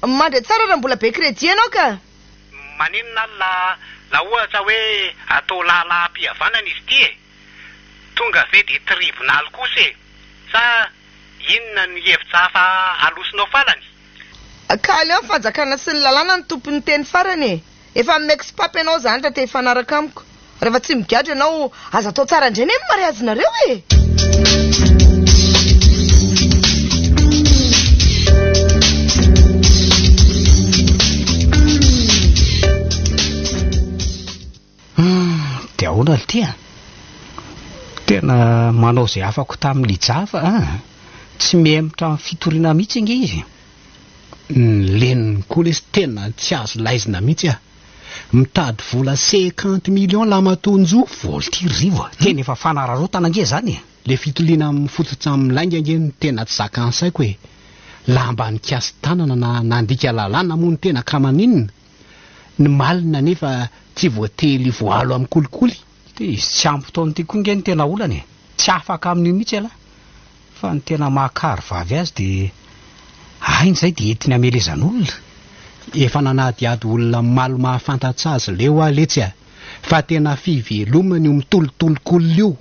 Mandre tsara raha mbola be crédit ianao ka! Maninona ary la la ohatra hoe atao lahalaham-pihavanana izy ity e! Tonga ve dia tribonaly kosa e! Sa inona no hevitra hafa alosonao farany? Ka aleo ny fanjakana sy ny lalàna no tompon'ny teny farany e! Efa mi-ex-pape ianao izany raha te hifanaraka amiko. Rehefa tsy migadra ianao, aza atao tsara indray anie ny mariazinareo e! Humm, dia ahoana ry a? Tena manao izay afako tamin'i Lija fa an! Tsy mihemotra amin'ny fitoriana mihitsy ange izy. Ny leniny koa lesy tena tsy azo laizina mihitsy a! Mitady vola cinquante millions lamatoa Njo. Volty ry Rivo a! Tena efa fanararaotana ange izany e! Le fitiliana mifototra amin'ny lainga ange no tena tsy zakan'ny saiko e! Lamba nikasi-tanana na nandika lalàna moa ny tena ka maninona? Ny malina anefa tsy voately voalo amin'ny kolikoly. Ty izy tsy ampy taona ity koa nge no tena olana e! Tsy afaka amin'io mihitsy ialahy. Fa ny tena mahakary vavy azy dia hainy izay dia entiny hamelezan'olona. Efa nanadihady olona malo mahafantats'azy leo aho letsy a! Fa tena fivelomany io mitolotolok'olona io.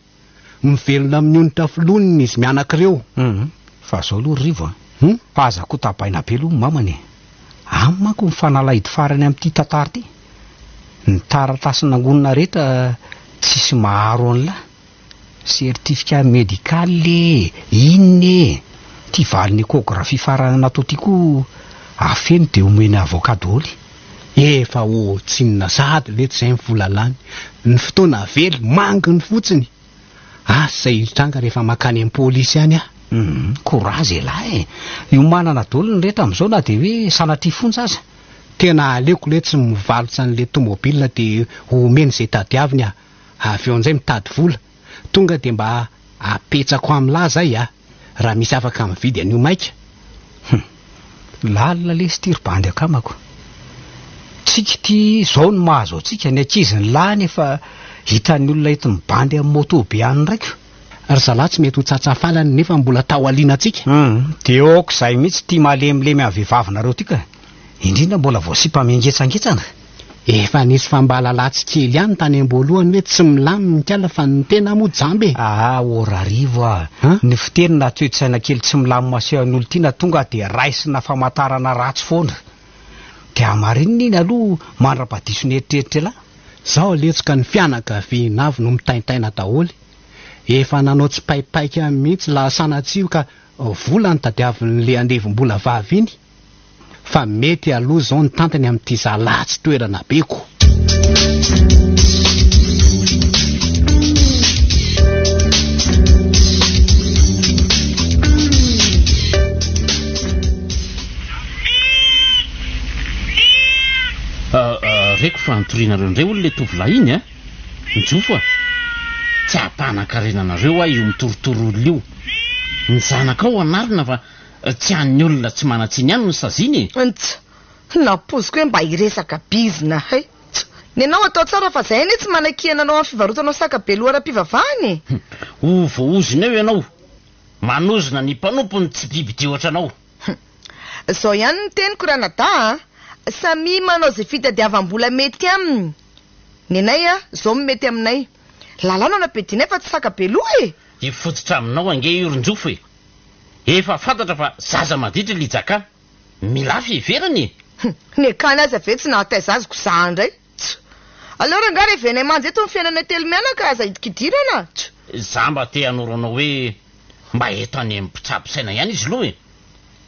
Mivelona amin'ny onitra filohany izy mianaka ireo. Hum, fa zao aloha ry Rivo a. Fa aza kotabaina be aloha ny mamany e. Any manko ny fanalahidy farany amin'ity tantara ity. Ny taratasy nangonina rehetra tsisy maharo an'lah. Certificat médical e, inona e. Ity valin'ny échographie farany natao ity koa afeno dia omena avocat daholo. Efa ohatsinona sahady letsy izay ny vola lany, ny fotoana very manginy fotsiny. Asa izay hitranga rehefa mankany amin'ny polisy any aho. Hum, courage elah e! Iomanana daholo ny rehetra amin'izao na dia hoe sanatria fonja aza. Tena aleoko letsy mivalotsa an'ilay tomobile dia omeny izay tadiaviny aho, avy eo amin'izay mitady vola. Tonga dia mba apetsako amin'lah zay a! Raha misy afaka mividy an'io maika. Hum. Lalina lesy ity ry bandy akamako. Tsika ity izao no mahazo antsika, ny ankizy ny lahy nefa hitan'ny olona eto mibandy amin'ny moto be any raiko. Ry zalahy tsy mety ho tsatsafalany nefa mbola tao alinantsika. Hum, dia ok izay mihitsy ity malemilemy amin'ny vehivavinareo ity ka. Indrindra mbola vao sipa mihengetsangetsana. Efa nisy fambalalatsy kely ihany tany am-boalohany hoe tsy milamina nikala fa ny tena moa jamba e! Aa ô Rarivo a! Ny fiteny na toe-tsaina kely tsy milamina asehon'ny olon-tiana tonga dia raisina famantarana ratsy foana. Dia hamarinina iny aloha mandra-padiso ny eritreritr'ialahy. Zao letsoka ny fianakaviana avy no mitaintaina daholo. Efa nanao tsipaipaika mihitsy laha sanatria io ka vola no tadiavin'le andevim-bola vavy iny. Fa mety aloha zao ny tantany amin'ity zalahy tsy toerana be ko. Reko fa nitorianareo indray hono le tovolahy iny a! Mijofo a! Tsy hampanan-karena anareo aho io mitorotoro olona io. Ny zanakao anarina fa Tsy an'ny olona tsy manan-tsiny ihany no saziana e! Nts! Nampoiziko hoe mba hiresaka bizna hay. Ts! Nenao atao tsara fa zay anie tsy manakihana anao amin'ny fivarotanao saka be loha ara-pivavahana e! Ho voaozona eo ianao! Manozona ny mpanompony tsy bibidia ohatranao! Hum! Zao ihany ny teniko ranadahy a! Samia manao izay fitadiavam-bola mety aminy! Nenay a! Zao no mety aminay! Lalàna no ampiadianay fa tsy saka be loha e! Hifototra aminao ange io ry Njofo e! Efa fantatra fa zaza maditra i Lija ka. Milà fiheverana e! Hum, ny akany aza ve tsy nahataiza azy ko za ndray? Tch! Aleo rangaha revenay manja eto ny fiainanay telo mianaka aza idikidirana! Tch! Za mba te hanoro anao hoe mba eto any amin'ny mpitsabo saina ihany izy aloha e!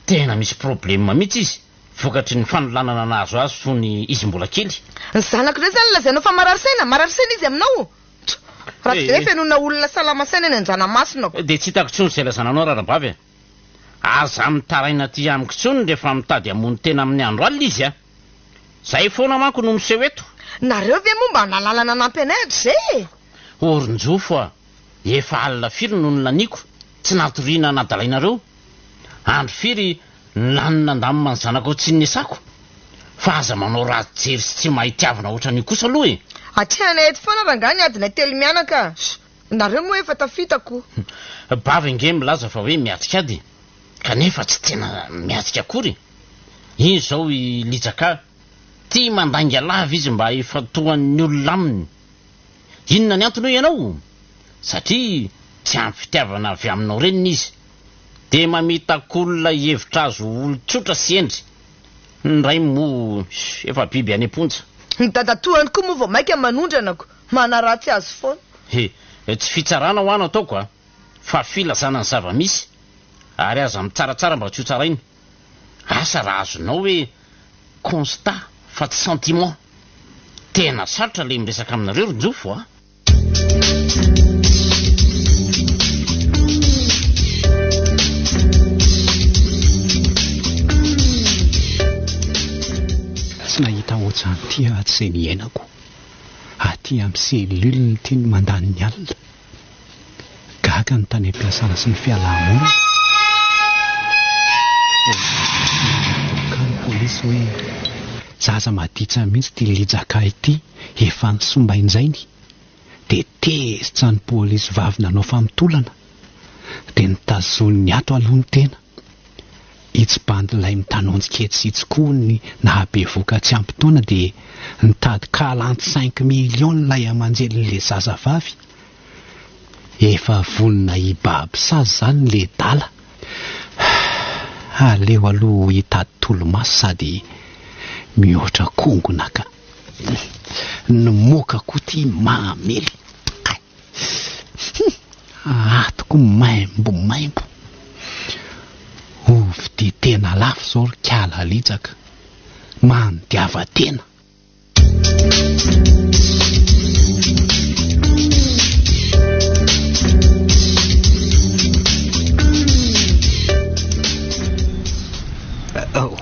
Tena misy problème mihitsy izy vokatry ny fanolanana nahazo azy fony izy mbola kely. Ny zanako indray zany lazainao fa marary saina? Marary saina izy aminao? Tch! Raha tsy dia hoe fenoina olona salama saina eny Anjanamasina ko. Dia tsy hitako intsony izay ilazana anao raharabavy a! Aza mitaraina aty amiko intsony rehefa mitady hamono tena amin'ny andro alina izy a! Izay foana manko no miseho eto. Nareo ve moa mba nahalala nanampy anay hatrizay e? Orinjofo a! Efa alina firy no nolaniako tsy natoriana nadalainareo? Andro firy nolany nandamina ny zanakao tsy niasako? Fa aza manao ratsy jery sy tsy mahay tiavina ohatran'io kosa aloha e! Atrehanay eto foana rangahy ny adinay telo mianaka a! Nareo moa efa tafita ko! Bavy ange milaza fa hoe miatrika ady e! Kanefa tsy tena miatrika akory e! Iny izao i Lija ka! Tia mandainga lava izy mba hifantohan'ny olona aminy. Inona ny antony hoy ianao? Satria tsy ampy fitiavana avy aminao reniny izy. Dia mamitaka olona hihevitra azy ho olon-tsotra sy hendry. Ny rainy moa efa biby any am-ponja. Ny dadatoany koa moa vao maika manondrana ko manaratsy azy foana. He, tsy fitsarana hoa no ataoko a! Fa filazana ny zava-misy. Ary aza mitsaratsara mba tsy ho tsaraina. Asa raha azonao hoe constat fa tsy sentiment. Tena sarotra le miresaka aminareo ry Njofo a! Tsy nahita ohatran'ity aho hatrizay niainako. Aty amin'ny cellule ity no mandany ny alina. Gaga ny tany am-piasana sy ny fialaha-monina. Voaroaka ny polisy hoe zaza maditra mihitsy ity Lijaka ity, efa nisombainjainy. Dia tezitra ny polisy vavy nanao famotorana. Dia notazoniny ato aloha ny tena. Itsy bandy ilay mitanonjika etsy sy itsy koa ny nahabevoka tsy ampy taona dia nitady 45 millions ilay aman-jelin'ilay zazavavy. Efa vonona hibaby sazy zany le dala. Aleo aloha hitady tolomaso sady mihoatra kongona ka. Ny moka koa ty mahamely. Kay. Ato koa maimbo maimbo. Ovy dia tena lafo zao ry kala litsaka. Mandiava tena.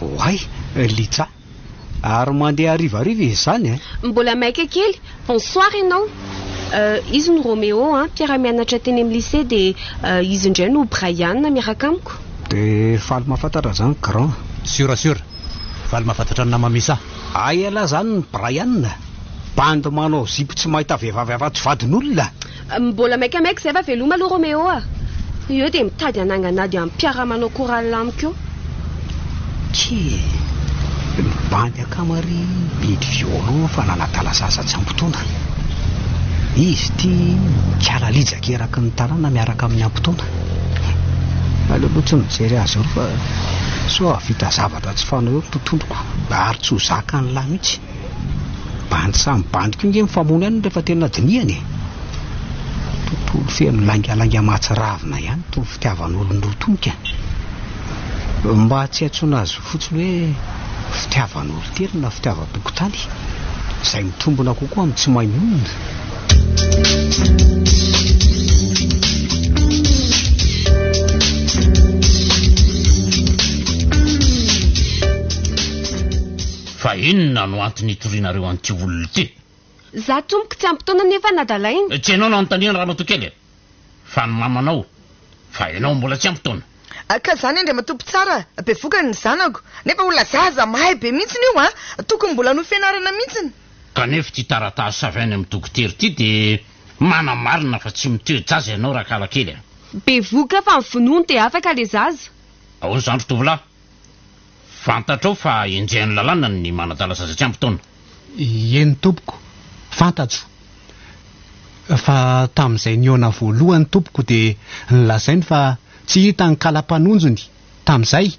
Oay, Litsa. Ary mandeha harivariva izy izany eh? Mbola maika kely. Bonsoir ianao. Izy no Roméo an, mpiara-mianatra teny amin'ny lycée dia izy indray no Brian miaraka amiko. Dia faly mahafantatra izany grand. Sûr sûr. Faly mahafantatra ny nama Misa. Hay elah zany ny Brian a! Bandy manao zipo tsy mahita vehivavy afa-tsy vadin'olona. Mbola maikamaika izay fa veloma aloha Roméo a! Eo dia mitady hanangan'ady amin'ny mpiara-manao chorale amiko eo. Tsia e! Ny bandy akama ry mihidy violon fa nanadala zaza tsy ampy taona. Izy ity mikala lijaka eraky ny tanàna miaraka amin'ny ampy taona. Aleo aloha tsy mijery azy eo fa sao hahavita zavatra tsy fanao eo ny tontoloko ary tsy ho zakan'lah mihitsy. Bandy samy bandy koa nge mifamono ihany rehefa tena dinihana e! Tontolo feno laingalainga mahatsiravina ihany itony fitiavan'olon-droa itony ka! Mba tsy iantsoana azy fotsiny hoe fitiavan'olon-telo na fitiavam-pokontany, izay mitombina kokoa amin'ny tsy mahay mionona. Fa inona no antony itorianareo an'ity olona ity? Za tompoko tsy ampy taona nefa nadalaina. Tsy ianao no anontaniana ramatoa kely e! Fa ny mamanao, fa ianao mbola tsy ampy taona. Ka zany Andriamatoa mpitsara, bevokany ny zanako, nefa olona zaza mahay be mihitsiny io an! Tokony mbola hanohy fianarana mihitsiny. Kanefa ity taratasy avy any amin'ny dokotera ity dia manamarina fa tsy mitoe-jaza ianao rakalakely a! Bevohoka fa ny vonoiny dia afaka le zaza. Ahoana izany ry tovolahy? Fantatrao fa enjehin'ny lalàna ny manadala zaza tsy ampy taona. Eny tompoko, fantatro. Fa tamin'izay nihaona voalohany tompoko dia nolazainy fa tsy hita ny kala-panonjony tamin'izay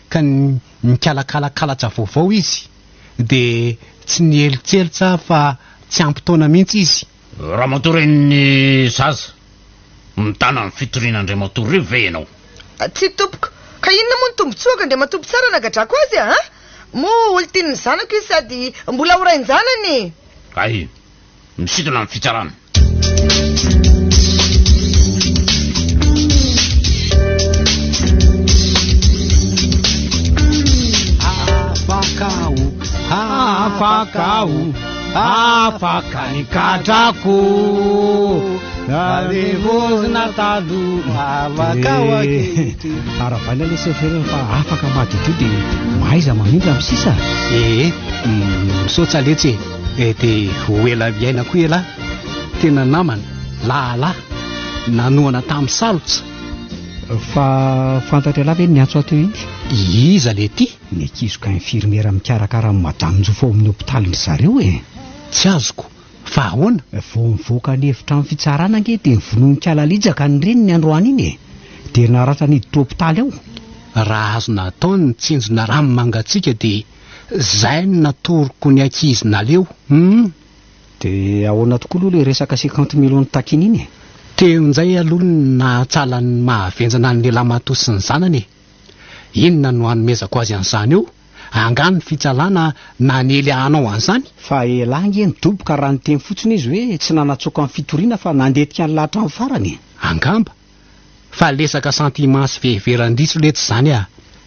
ka nikalakala kalatra vaovao izy dia tsy nihelitselitsa fa tsy ampy taona mihitsy izy. Ramatoa renin'ny zaza, mitana ny fitoriana Andriamatoa Rivo ve ianao? Tsia tompoko. Ka inona moa ny tombotsoako Andriamatoa mpitsara nagadrako azy a? Moa olon-tian'ny zanako izy sady mbola ho rain-janany e! Hay, misintona ny fitsarana. Afaka aho, afaka aho. Afaka ny kadrako Arevozina taloha Afaka aho ankehitriny Arabaina le chauffeur fa afaka madiodio dia mahaiza mamindra amin'ny sisa. Ee, misaotra letsy e, dia ho ela miaina koa elah, tena namana, lahalahy, nanohana tamin'ny salotra. Fa fantatr'ialahy ve ny niantso ahy teo iny? Iza le ty? Ny ankizoka infirmiera mikarakara an'i Madame Njofa ao amin'ny hopitalin'dry zareo e! Tsy azoko, fa ahoana? Vao nivoaka ny efitrano fitsarana ange dia novonoin'i Kalalijaka ny reniny androany iny e! Dia naratra niditra hopitaly ao. Raha azo natao ny nitsinjona rano mangatsiaka dia zay no natoroko ny ankizy naleo, hum! Dia ahoana tokoa aloha ilay resaka cinquante millions notakiana iny e? Teo injay aloha no nahatsala ny mahavenjana an'ilay lamatoa sy ny zanany e! Inona no hanomezako azy an'izany eo? Angaha ny fitsalana nanely hanao an'izany? Fa elah ange nidoboka raha niteny fotsiny izy hoe tsy nanatsoaka ny fitoriana fa nandetika an'lah hatramin'ny farany e! Angamba. Fa lesaka sentiment sy fiheveran-diso letsy izany ah!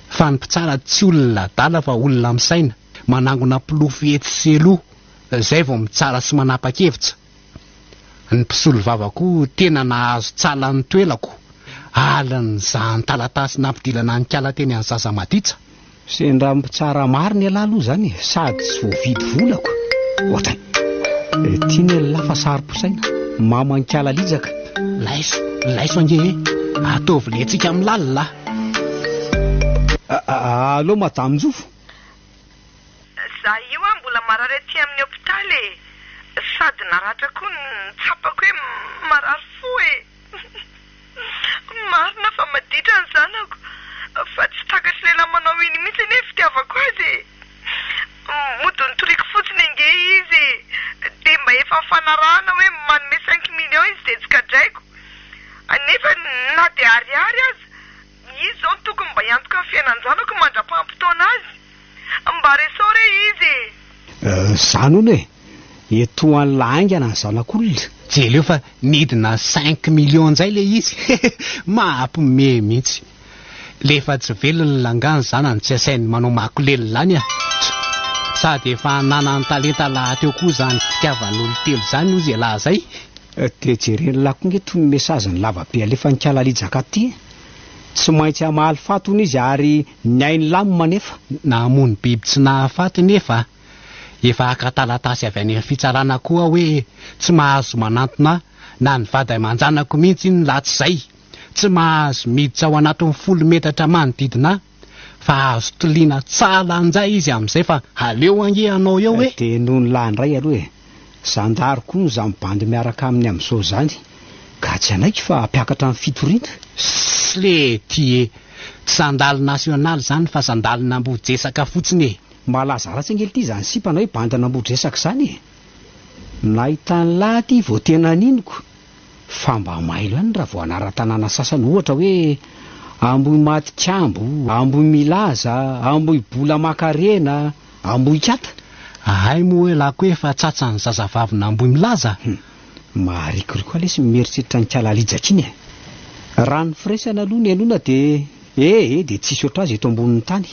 Fa ny mpitsara tsy olona adala fa olona misaina, manangona pilofo etsy sy eloha, zay vao mitsara sy manapa-kevitra. Ny mpisolovava koa tena nahazo tsala ny toelako, alin'izany taratasy nampidilana an'ikala teny an'i zaza maditsa. Sendra mpitsara marina ialahy aloha izany e, sady tsy voavidy volako. Ohatran. Tiany ialahy fa saro-posaina. Mama an'ikala lijaka. Laiso, laiso ange e. Ataovy letsika amin'ny lalina. Allo madame Njofo. Za io ah mbola marary aty amin'ny hopitaly e! Sady naratra koa no tsapako hoe marary fo e! Marina fa maditra ny zanako, fa tsy takatry lehilahy manao iny mihitsy anie ny fitiavako azy e! Mody notoriko fotsiny ange izy e! Dia mba efa nifanarahana hoe manome cinq millions izy dia tsy gadraiko. Nefa na dia ariary aza, izy izao no tokony mba hiantoka ny fiainan-janako mandra-pahampotoana azy. Mba resao re izy e! Zany hono e! Etoan'la haingana ny zanak'olona. Jereo fa nidina cinq millions njay le izy mahampime mihitsy. Le efa tsy velona langah ny zanany tsy asainy manao makolelina any ah. Sady efa ananany talenta lahateo koa zany fitiavan'olon-telo zany ozy elah zay. Dia jeren'lah koa nge tony message ny lava be alefan'i kala lijaka ty e. Tsy maintsy hamaly faty hono izy ary ny ain'lah no manefa. Namono biby tsy nahafaty nefa Efa haka taratasy avy any amin'ny fitsarana koa aho hoe tsy mahazo manantona ahy na ny vady aman-janako mihitsy iny laha tsy izay. Tsy mahazo miditra ao anatin'ny folo metatra manodidina ahy fa azo tiliana tsara njay izy amin'izay fa aleo ange hanao eo e! Dia nony lahy indray aloha e! Zandary koa no zany bandy miaraka aminy amin'izao izany ka tsy hanaiky fa hampiakatra ny fitoriana. Sle ty e! Tsy zandary nasionaly izany fa zandarin'Ambohijesaka fotsiny e! Malaza ratsy ange lty izany sipa na hoe bandin'Ambohidresaka izany e! Nahita an'lah aty vao tena ninoko fa mba mailo ihany raha vao anaran-tanàna sasany ohatra hoe Ambohimatikambo, Ambohimilaza, Ambohibola Makarena, Ambohikata. Hay moa hoe lah koa efa tsatsan'ny zazavavin'Ambohimilaza? Hum. Maharikoriko ahy lesy mieritreritra an'i Kala Lijaka iny e! Raha ny firaisana aloha no henoina dia eh eh dia tsisy ohatr'azy eto ambonin'ny tany.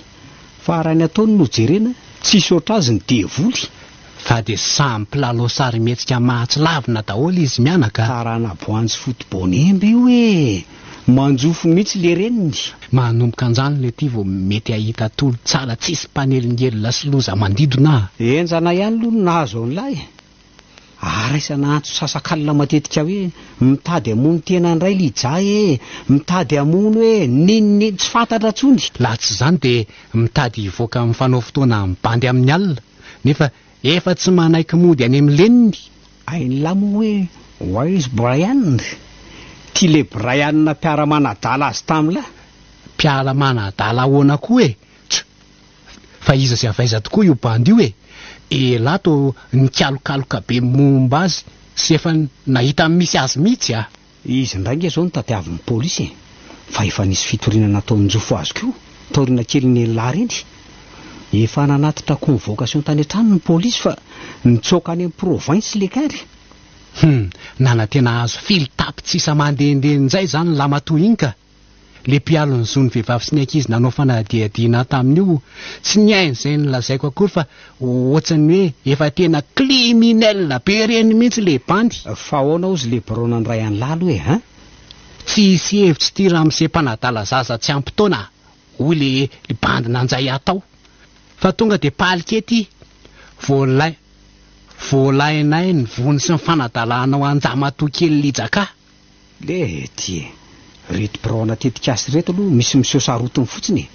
Fa raha ny ataony no jerena, tsisy ohatr'azy ny devoly. Fa dia samy mpilalao sarimihetsika mahatsilavina daholo izy mianaka. Tarana-boanjo foto-boanemba io e! Manjofo mihitsy le reniny. Manomboka anjany le ty vao mety hahita tolo tsara tsisy mpanelingelina sy loza mandidona a! Henjana ihany aloha ny nahazo an'ilay e! Aharaisana antso sasakalina matetika hoe mitady hamono tena indray Lija e! Mitady hamono e! N'inon'inona tsy fantatra intsony. Laha tsy izany dia mitady hivoaka mifanao fotoana amin'ny bandy amin'ny alina nefa efa tsy manaiky mody any amin'ny leniny. Hain'lah moa hoe where is Brian? Ty le Brian mpiara-manadala azy tam'lah. Mpiara-manadala ahoana koa e? Tch! Fa iza sy avy aiza tokoa io bandy io e? Elah to nikalokaloka be momba azy sy efa nahita ny misy azy mihitsy a! Izy indray nge zao no tadiavin'ny polisy e! Fa efa nisy fitoriana nataon'i Njofo azy koa taoriana kelin'ny elah reny. Efa nanatitra convocation tany an-trano ny polisy fa nitsoaka any amin'ny province le kary. Hum, nanantena hahazo fily tapitrisa mandehandeha njay zany lamatoa iny ka! Le mpialo ny zon'ny vehivavy sy ny ankizy nanao fanadihadiana tamin'io tsy nihaino izay nolazaiko akory fa ohatsan'ny hoe efa tena criminel be ireny mihitsy le bandy. Fa ahoana ozy le birao nandray an'lah aloha e hein? Tsy hisy hevitra ity ramose mpanadala zaza tsy ampy taona hoy le bandy nanjay ahy tao fa tonga de palike ty voalay voalainay ny vono sy ny fanadalanao anjamatoa kely lijaka. Lety e! Reto biraona tetikasa ireto aloha misy miseho sarotiny fotsiny e!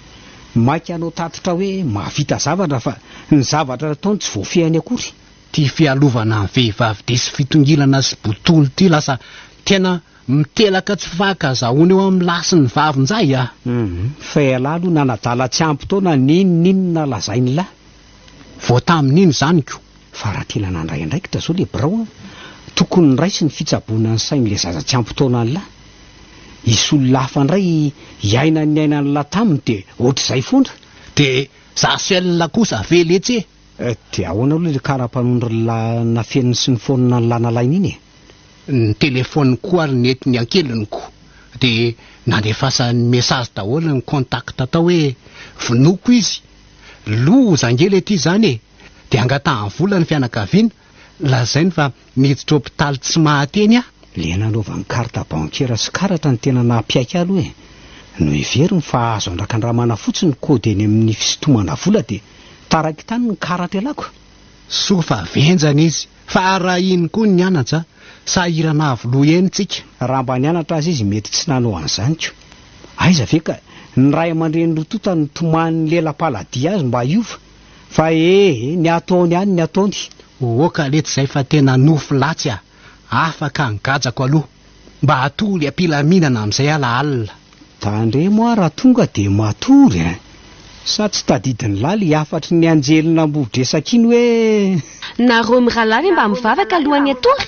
Maika hanao tatitra hoe mahavita zavatra fa ny zavatra nataony tsy voafehiny akory. Ty fialovana ny vehivavy diso fitongilana sy botolo ty lasa tena mitelaka tsy fankazahoana eo amin'ny lahy sy ny vavy njay a! Hum, fa ialahy aloha nanadala tsy ampy taona n'inon'inona lazain'lah. Vao tamin'iny izany ko. Fa raha tena nandray andraikitra zao le birao an, tokony niraisy ny fitsaboana ny sain'le zaza tsy ampy taona an'lah. Hisy olona hafa indray hiaina ny niainan'lah taminy de ohatr'izay foana. De za seul kosa ve letsy e? De ahoana aloha le kara-panondron'lah nafeniny sy ny phone an'lah nalainy iny e? Ny telephone koa ary nentiny ankeliny ko de nandefasany message daholo ny contact tao hoe vonoiko izy, loza ange le ty zany e! Dia angatahany vola ny fianakaviana, lazainy fa niditra hopitaly tsy mahateny aho. Le nanaovany carte bancaire sy karatra no tena nahampiaiky ahy aloha e! Noheveriny fa azo andrakandramana fotsiny ny code eny amin'ny fisintomana vola dia taraiky tany ny karatra ialako. Soa fa venjana izy fa raha iny koa ny nianatra, sahirana avo loha eny tsika. Raha mba nianatra aza izy mety tsy nanao an'izany ko! Aiza ve ka ny ray aman-dreny roa tonta nitomany lela-paladia azy mba hiova. Fa ee, ny ataony ihany ny ataony. Oka letsy zay fa tena nofy latsy a! Afaka ny gajako aloha. Mba hatory am-pilaminana amin'izay aho lahalina. Tandremo aho raha tonga dia matory an! Sa tsy tadidin'lah le hafatry ny anjelin'Ambohidresaka iny hoe. Nareo mirahalahy ve mba mivavaka alohan'ny hatory?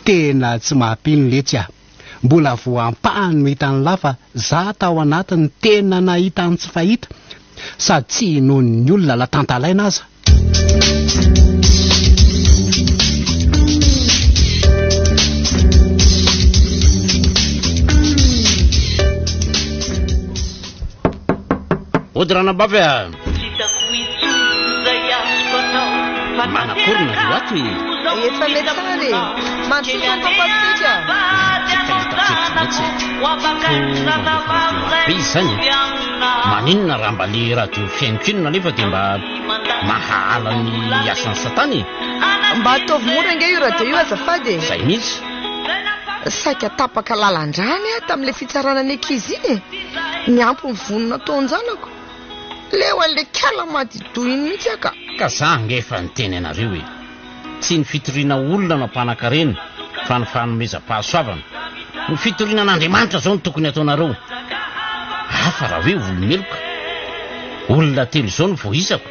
Tena tsy mampino letsy ah! Mbola voampahany no hitan'lah fa za tao anatiny tena nahita ny tsy fahita sady tsy inoan'ny olona la tantalaina aza. Ody ranabavy a! Manakory nareo ato e? Efa mety tsara e! Mandrosoa tonton Patrick a! Tsy fahita fety mihitsy e! Toa mandefa radio maro be izy izany e! Maninona raha mba le radio fihainoko iny no alefa dia mba mahahala ny asan'i satana e! Mba ataovy mora ange io radio io azafady e! Izay mihitsy! Saika tapaka lalan-drany aho tamin'ilay fitsarana ny ankizy iny e! Niampy ny vono nataon-janako. Leo an'ilay kala madidoha iny mihitsy aho ka! Ka za ange efa niteny anareo e! Tsy ny fitoriana olona no ampanankarena fa ny fanomezam-pahasoavana. Ny fitoriana an'Andriamanitra izao no tokony ataonareo. Hafa raha hoe olo-meloka. Olona telo izao no voaisako.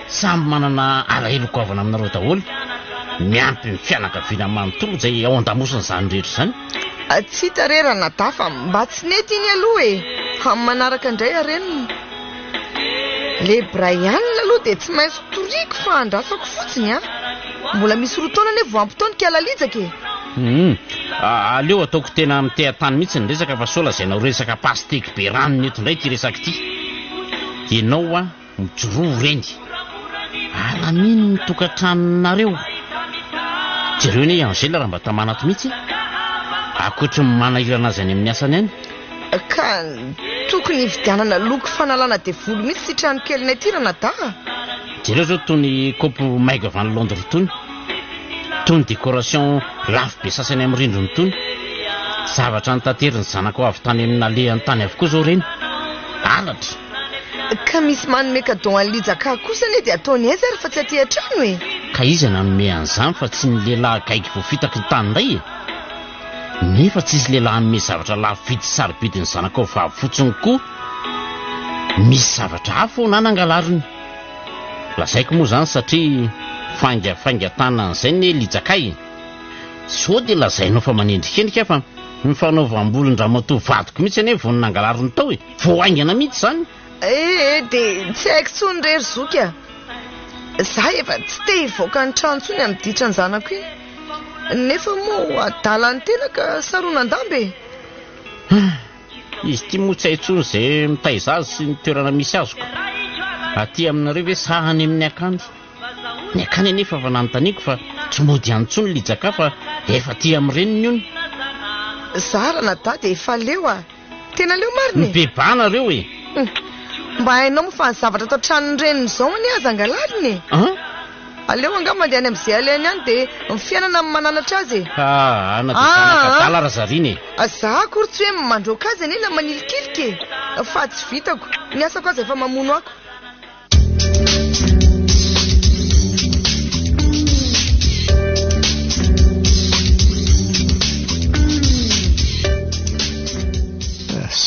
Samy manana alahelo goavana aminareo daholo. Miampy ny fianakaviana manontolo izay ao an-damosin'izany rehetra izany. Tsy hita re ranadahy fa mba tsy nety iny aloha e! Amin'ny manaraka indray arenina. Le Brian aloha dia tsy maintsy toriko fa andrasako fotsiny an! Mbola misy roa taona anie vao ampy taona kala lijaka e! Hum, aleo ataoko tena miteha-tany mihitsy ny resaka fa sao lazainao resaka pasteky be ranony eto indray ity resaka ity. Ianao hoa mijoroa ho reny. Alamino ny tokantranonareo. Jereo anie i Angèle raha mba tamana ato mihitsy e. Ankoatry ny manahirana azy any amin'ny asany any. Ka tokony hividianana loko fanalana devoly mihitsy ity tranokelinay ity ranadahy a! Jereo zao tony kaopy maigo avy any Londres tony. Tony décoration lafo be sasany amin'ny rindrina tony. Zavatra notaterin'ny zanakao avy tany amin'ny nalehany tany avokoa zao ireny. Halatra. Ka misy manome cadeau an'i Lija ka kosa anie dia ataony aiza ary fa tsy aty an-trano e! Ka iza nanome an'izany fa tsy ny lehilahy gaigy voafitaky ny tany indray e! Nefa tsisy lehilahy hanome zavatra lafo vidy sy sarobidy ny zanakao vavy fotsiny koa. Misy zavatra hafa ao na nangalariny. Lazaiko moa izany satria faingafaingan-tanan'izay ne lijakay e. Sao dia lazainao fa manendrikendrika fa ny fanaovam-bolon-dramatoa vadiko mihitsy anie vao nangalariny tao e. Vao haingana mihitsy izany. Ee dia tsy haiko intsony re ry zoky a! Za efa tsy te hivoaka ny trano intsony amin'ny ditran-janako iny. Nefa moa adala ny tena ka saronan-damba e! Izy ity moa tsy hay intsony izay mitaiza azy sy ny toerana misy azoko. Aty aminareo ve sa any amin'ny akany? Ny akany anefa efa nanontaniako fa tsy mody any intsony Lijaka fa efa aty amin'ny reniny hono. Za ranadahy dia efa leo a! Tena leo marina e! Mibebaha nareo e! Mba hainao moa fa ny zavatra ato an-tranon'ny reniny izao anie aza angalarina e! An? Aleo angaha mandeha any amin'izay alehany any dia ny fiainana no mananatra azy e! Aa, na dia zanaka adala Razarina e! Za akory tsy hoe mandroaka azy anie na manilikilika e! Fa tsy vitako, ny asako aza efa mamono ako.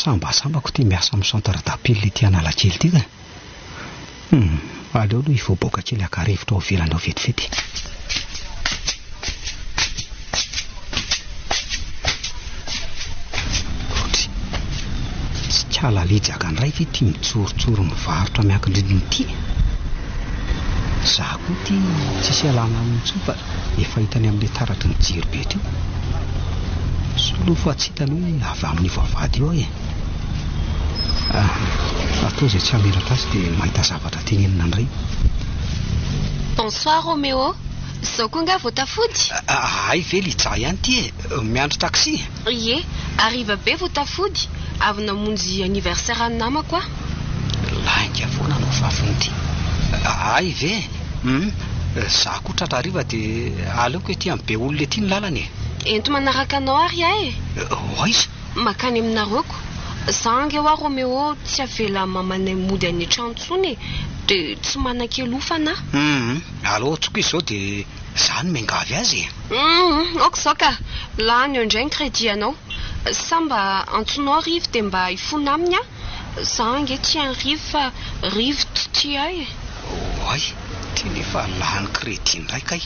Sambasambako ity miasa amin'ny centre d'appel ity Analakely ity ka. Hum, aleo aloha hivoaboaka kely haka rivotra ao ivelany ao vetivety. Ohatry, tsy kala lijaka indray ve ity mitsorotsoro mivarotra miankin-drindrina ity e? Za koa ity tsisy ialana aminy intsony fa efa hitany amin'ilay taratry ny jiro be teo. Solofo fa tsy hitany hoe avy amin'io vavahady io aho e. Ah, atao izay tsy hamelatra azy dia mahita zavatra tenenina indray. Bonsoir Roméo, zao koa nga vao tafody? Hay ve Lija ihany ity e, miandry taxi? Ie, hariva be vao tafody, avy namonjy anniversaire an'ny namako aho. Lainga foana anao vaviny ity. Hay ve? Hum, za koa tratra hariva dia aleoko ety amin'ny be olona ety ny lalana e. Ento manaraka anao ary aho e. Ho aiza? Makany aminareo ko. Za ange hoa Roméo tsy avela mamanay mody any an-trano intsony e, dia tsy manan-kelofana aho. Hum, aleo antsoiko izy izao dia. Za no miangavy azy e. Humm, ok izao ka. Lany eo indray ny crédit anao. Sa mba antsonao Rivo dia mba hifona aminy aho? Za ange tia an'i Rivo fa Rivo tsy tia ahy e. Oay, ty nefa lany crédit indray kay.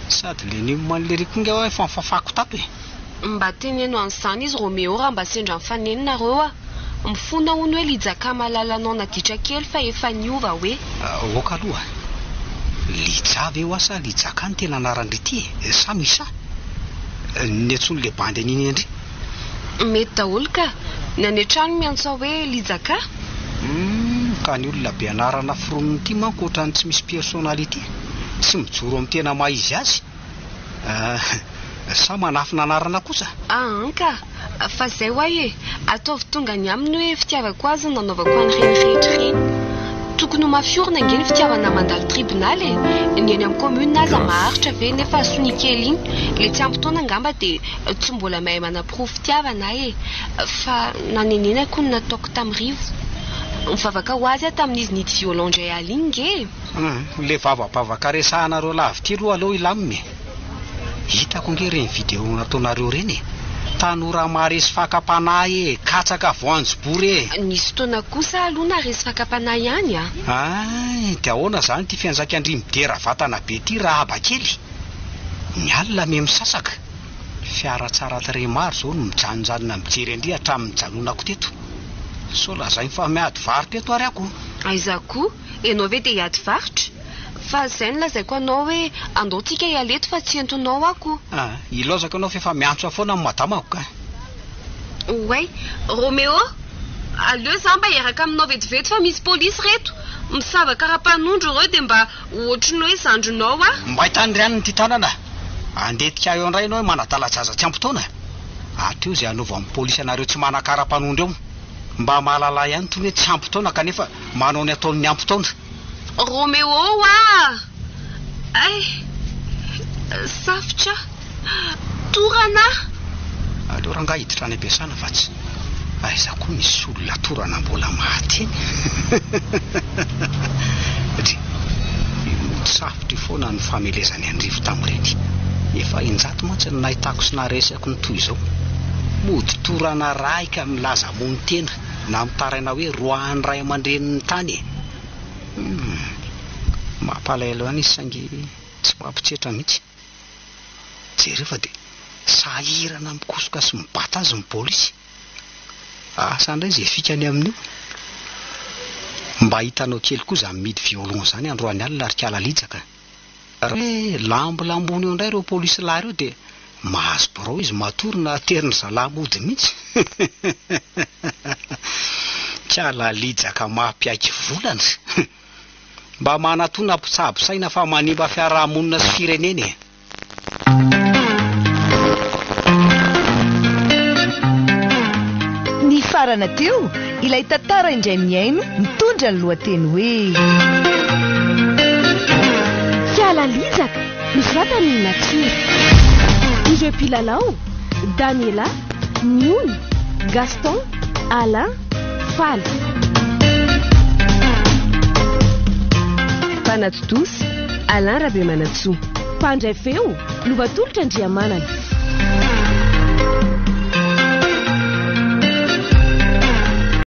Sady le num an'le Rico nge hoa efa nifafako tato e. Mba teneno an'izany izy Roméo raha mba sendra mifanena nareo a! Mifona hono hoe Lijaka malalanao naditra kely fa efa niova hoe. Ok aloha. Lija ve hoa sa Lijaka no tena anaran-dry ity e? Sa Misa? Ny antsoin'le bandy an'iny an-dry? Mety daholo ka. Ny any an-trano miantso ahy hoe Lijaka. Humm, ka ny olona be anarana foronina ity manko ohatran'ny tsy misy personnalité, tsy mijoro amin'ny tena maha izy azy. Ah, sa manafina anarana kosa? Aa ka! Fa zay ho'a e! Ataovy tonga any aminy hoe fitiavako azy no nanaovako an'ireny rehetra ireny. Tokony ho mafy orina ange ny fitiavana mandalo tribonaly e! Ny eny amin'ny commune aza maharitra ve nefa sonia kely iny le tsy ampy taona angamba dia tsy mbola mahay manaporofo fitiavana aho e! Fa nanenenako ny nataoko tamin'i Rivo. Nivavaka ho azy aho tamin'izy nidy violon indray alina iny nge e! Hum, le vavabavaka resahanareo lavitra ity aloha aleo hilamina e! Hitako ange ireny video nataonareo ireny e! Tanora maharesy fakam-panahy e! Katsaka voanjobory e! Nisy fotoana kosa aloha naharesy fakam-panahy ihany a! Hay, dia ahoana izany ity fianjaikan-dry midera vatana be ity rahaba kely? Ny alina miha misasaka. Fiara tsara tarehy maro izao no mijanonjanona mijery an-dry hatramin'ny nijanonako teto. Sao lazainy fa miady varotra eto ary ako? Aiza koa? Ianao ve dia hiady varotra? Fa zay no lazaiko anao hoe andao tsika hiala eto fa tsy entinao aho ko. Ah, ilaozako ianao f'efa miantso ahy foana ny madamako ka. Oay, Roméo, aleo za mba hiaraka aminao vetivety fa misy polisy reto, misava karapanondro ireo dia mba ohatry ny hoe zandrinao aho. Mbay tany ry anona ity tanana a! Andetika ahy eo indray ianao hoe manadala zaza tsy ampy taona? Hatreo izay hanaovan'ny polisy anareo tsy manan-karapanondro eo. Mba mahalala ihany itony hoe tsy ampy taona kanefa manao ny ataon'ny ampy taona. Roméo oa! Ay! Safotra! Torana! Aleo rangahy hiditra any am-piasana fa tsy aiza koa misy olona torana mbola maty eny. Dry! Io mody safotra io foana no famelezany an'i Rivo tamin'ireny. Efa in-jato mantsy no nahitako sy naharesako ny toy izao. Mody torana raika milaza hamono tena. Na mitaraina hoe roahan'ny ray aman-dreniny tany e! Humm. Mampalahelo ihany izy saingy tsy mampitsetra mihitsy. Jereo fa dia sahirana mikosoka sy mibata azy ny polisy. Asa indray izay fikany amin'io. Mba hitanao kely koa izany midy violon izany androany alina ry kala lijaka. Raha hoe lambolambony eo indray ireo polisy lahy ireo dia mahazo birao izy matory na aterin'ny zalahy mody mihitsy. Kala lijaka mampiaiky volana. Mba manatona mpitsabo saina fa manimba fiarahamonina sy firenena e. Nifarana teo ilay tantara indray mihaino mitondra ny lohateny hoe. Kiala Lijaka, nosoratan'i Natsira. Ireo mpilalao, Daniela, Niony, Gaston, Alain, Faly. Mpanatontosa, Alain Rabemanantsoa. Mpandray feo, Lovatolotra Andriamanana.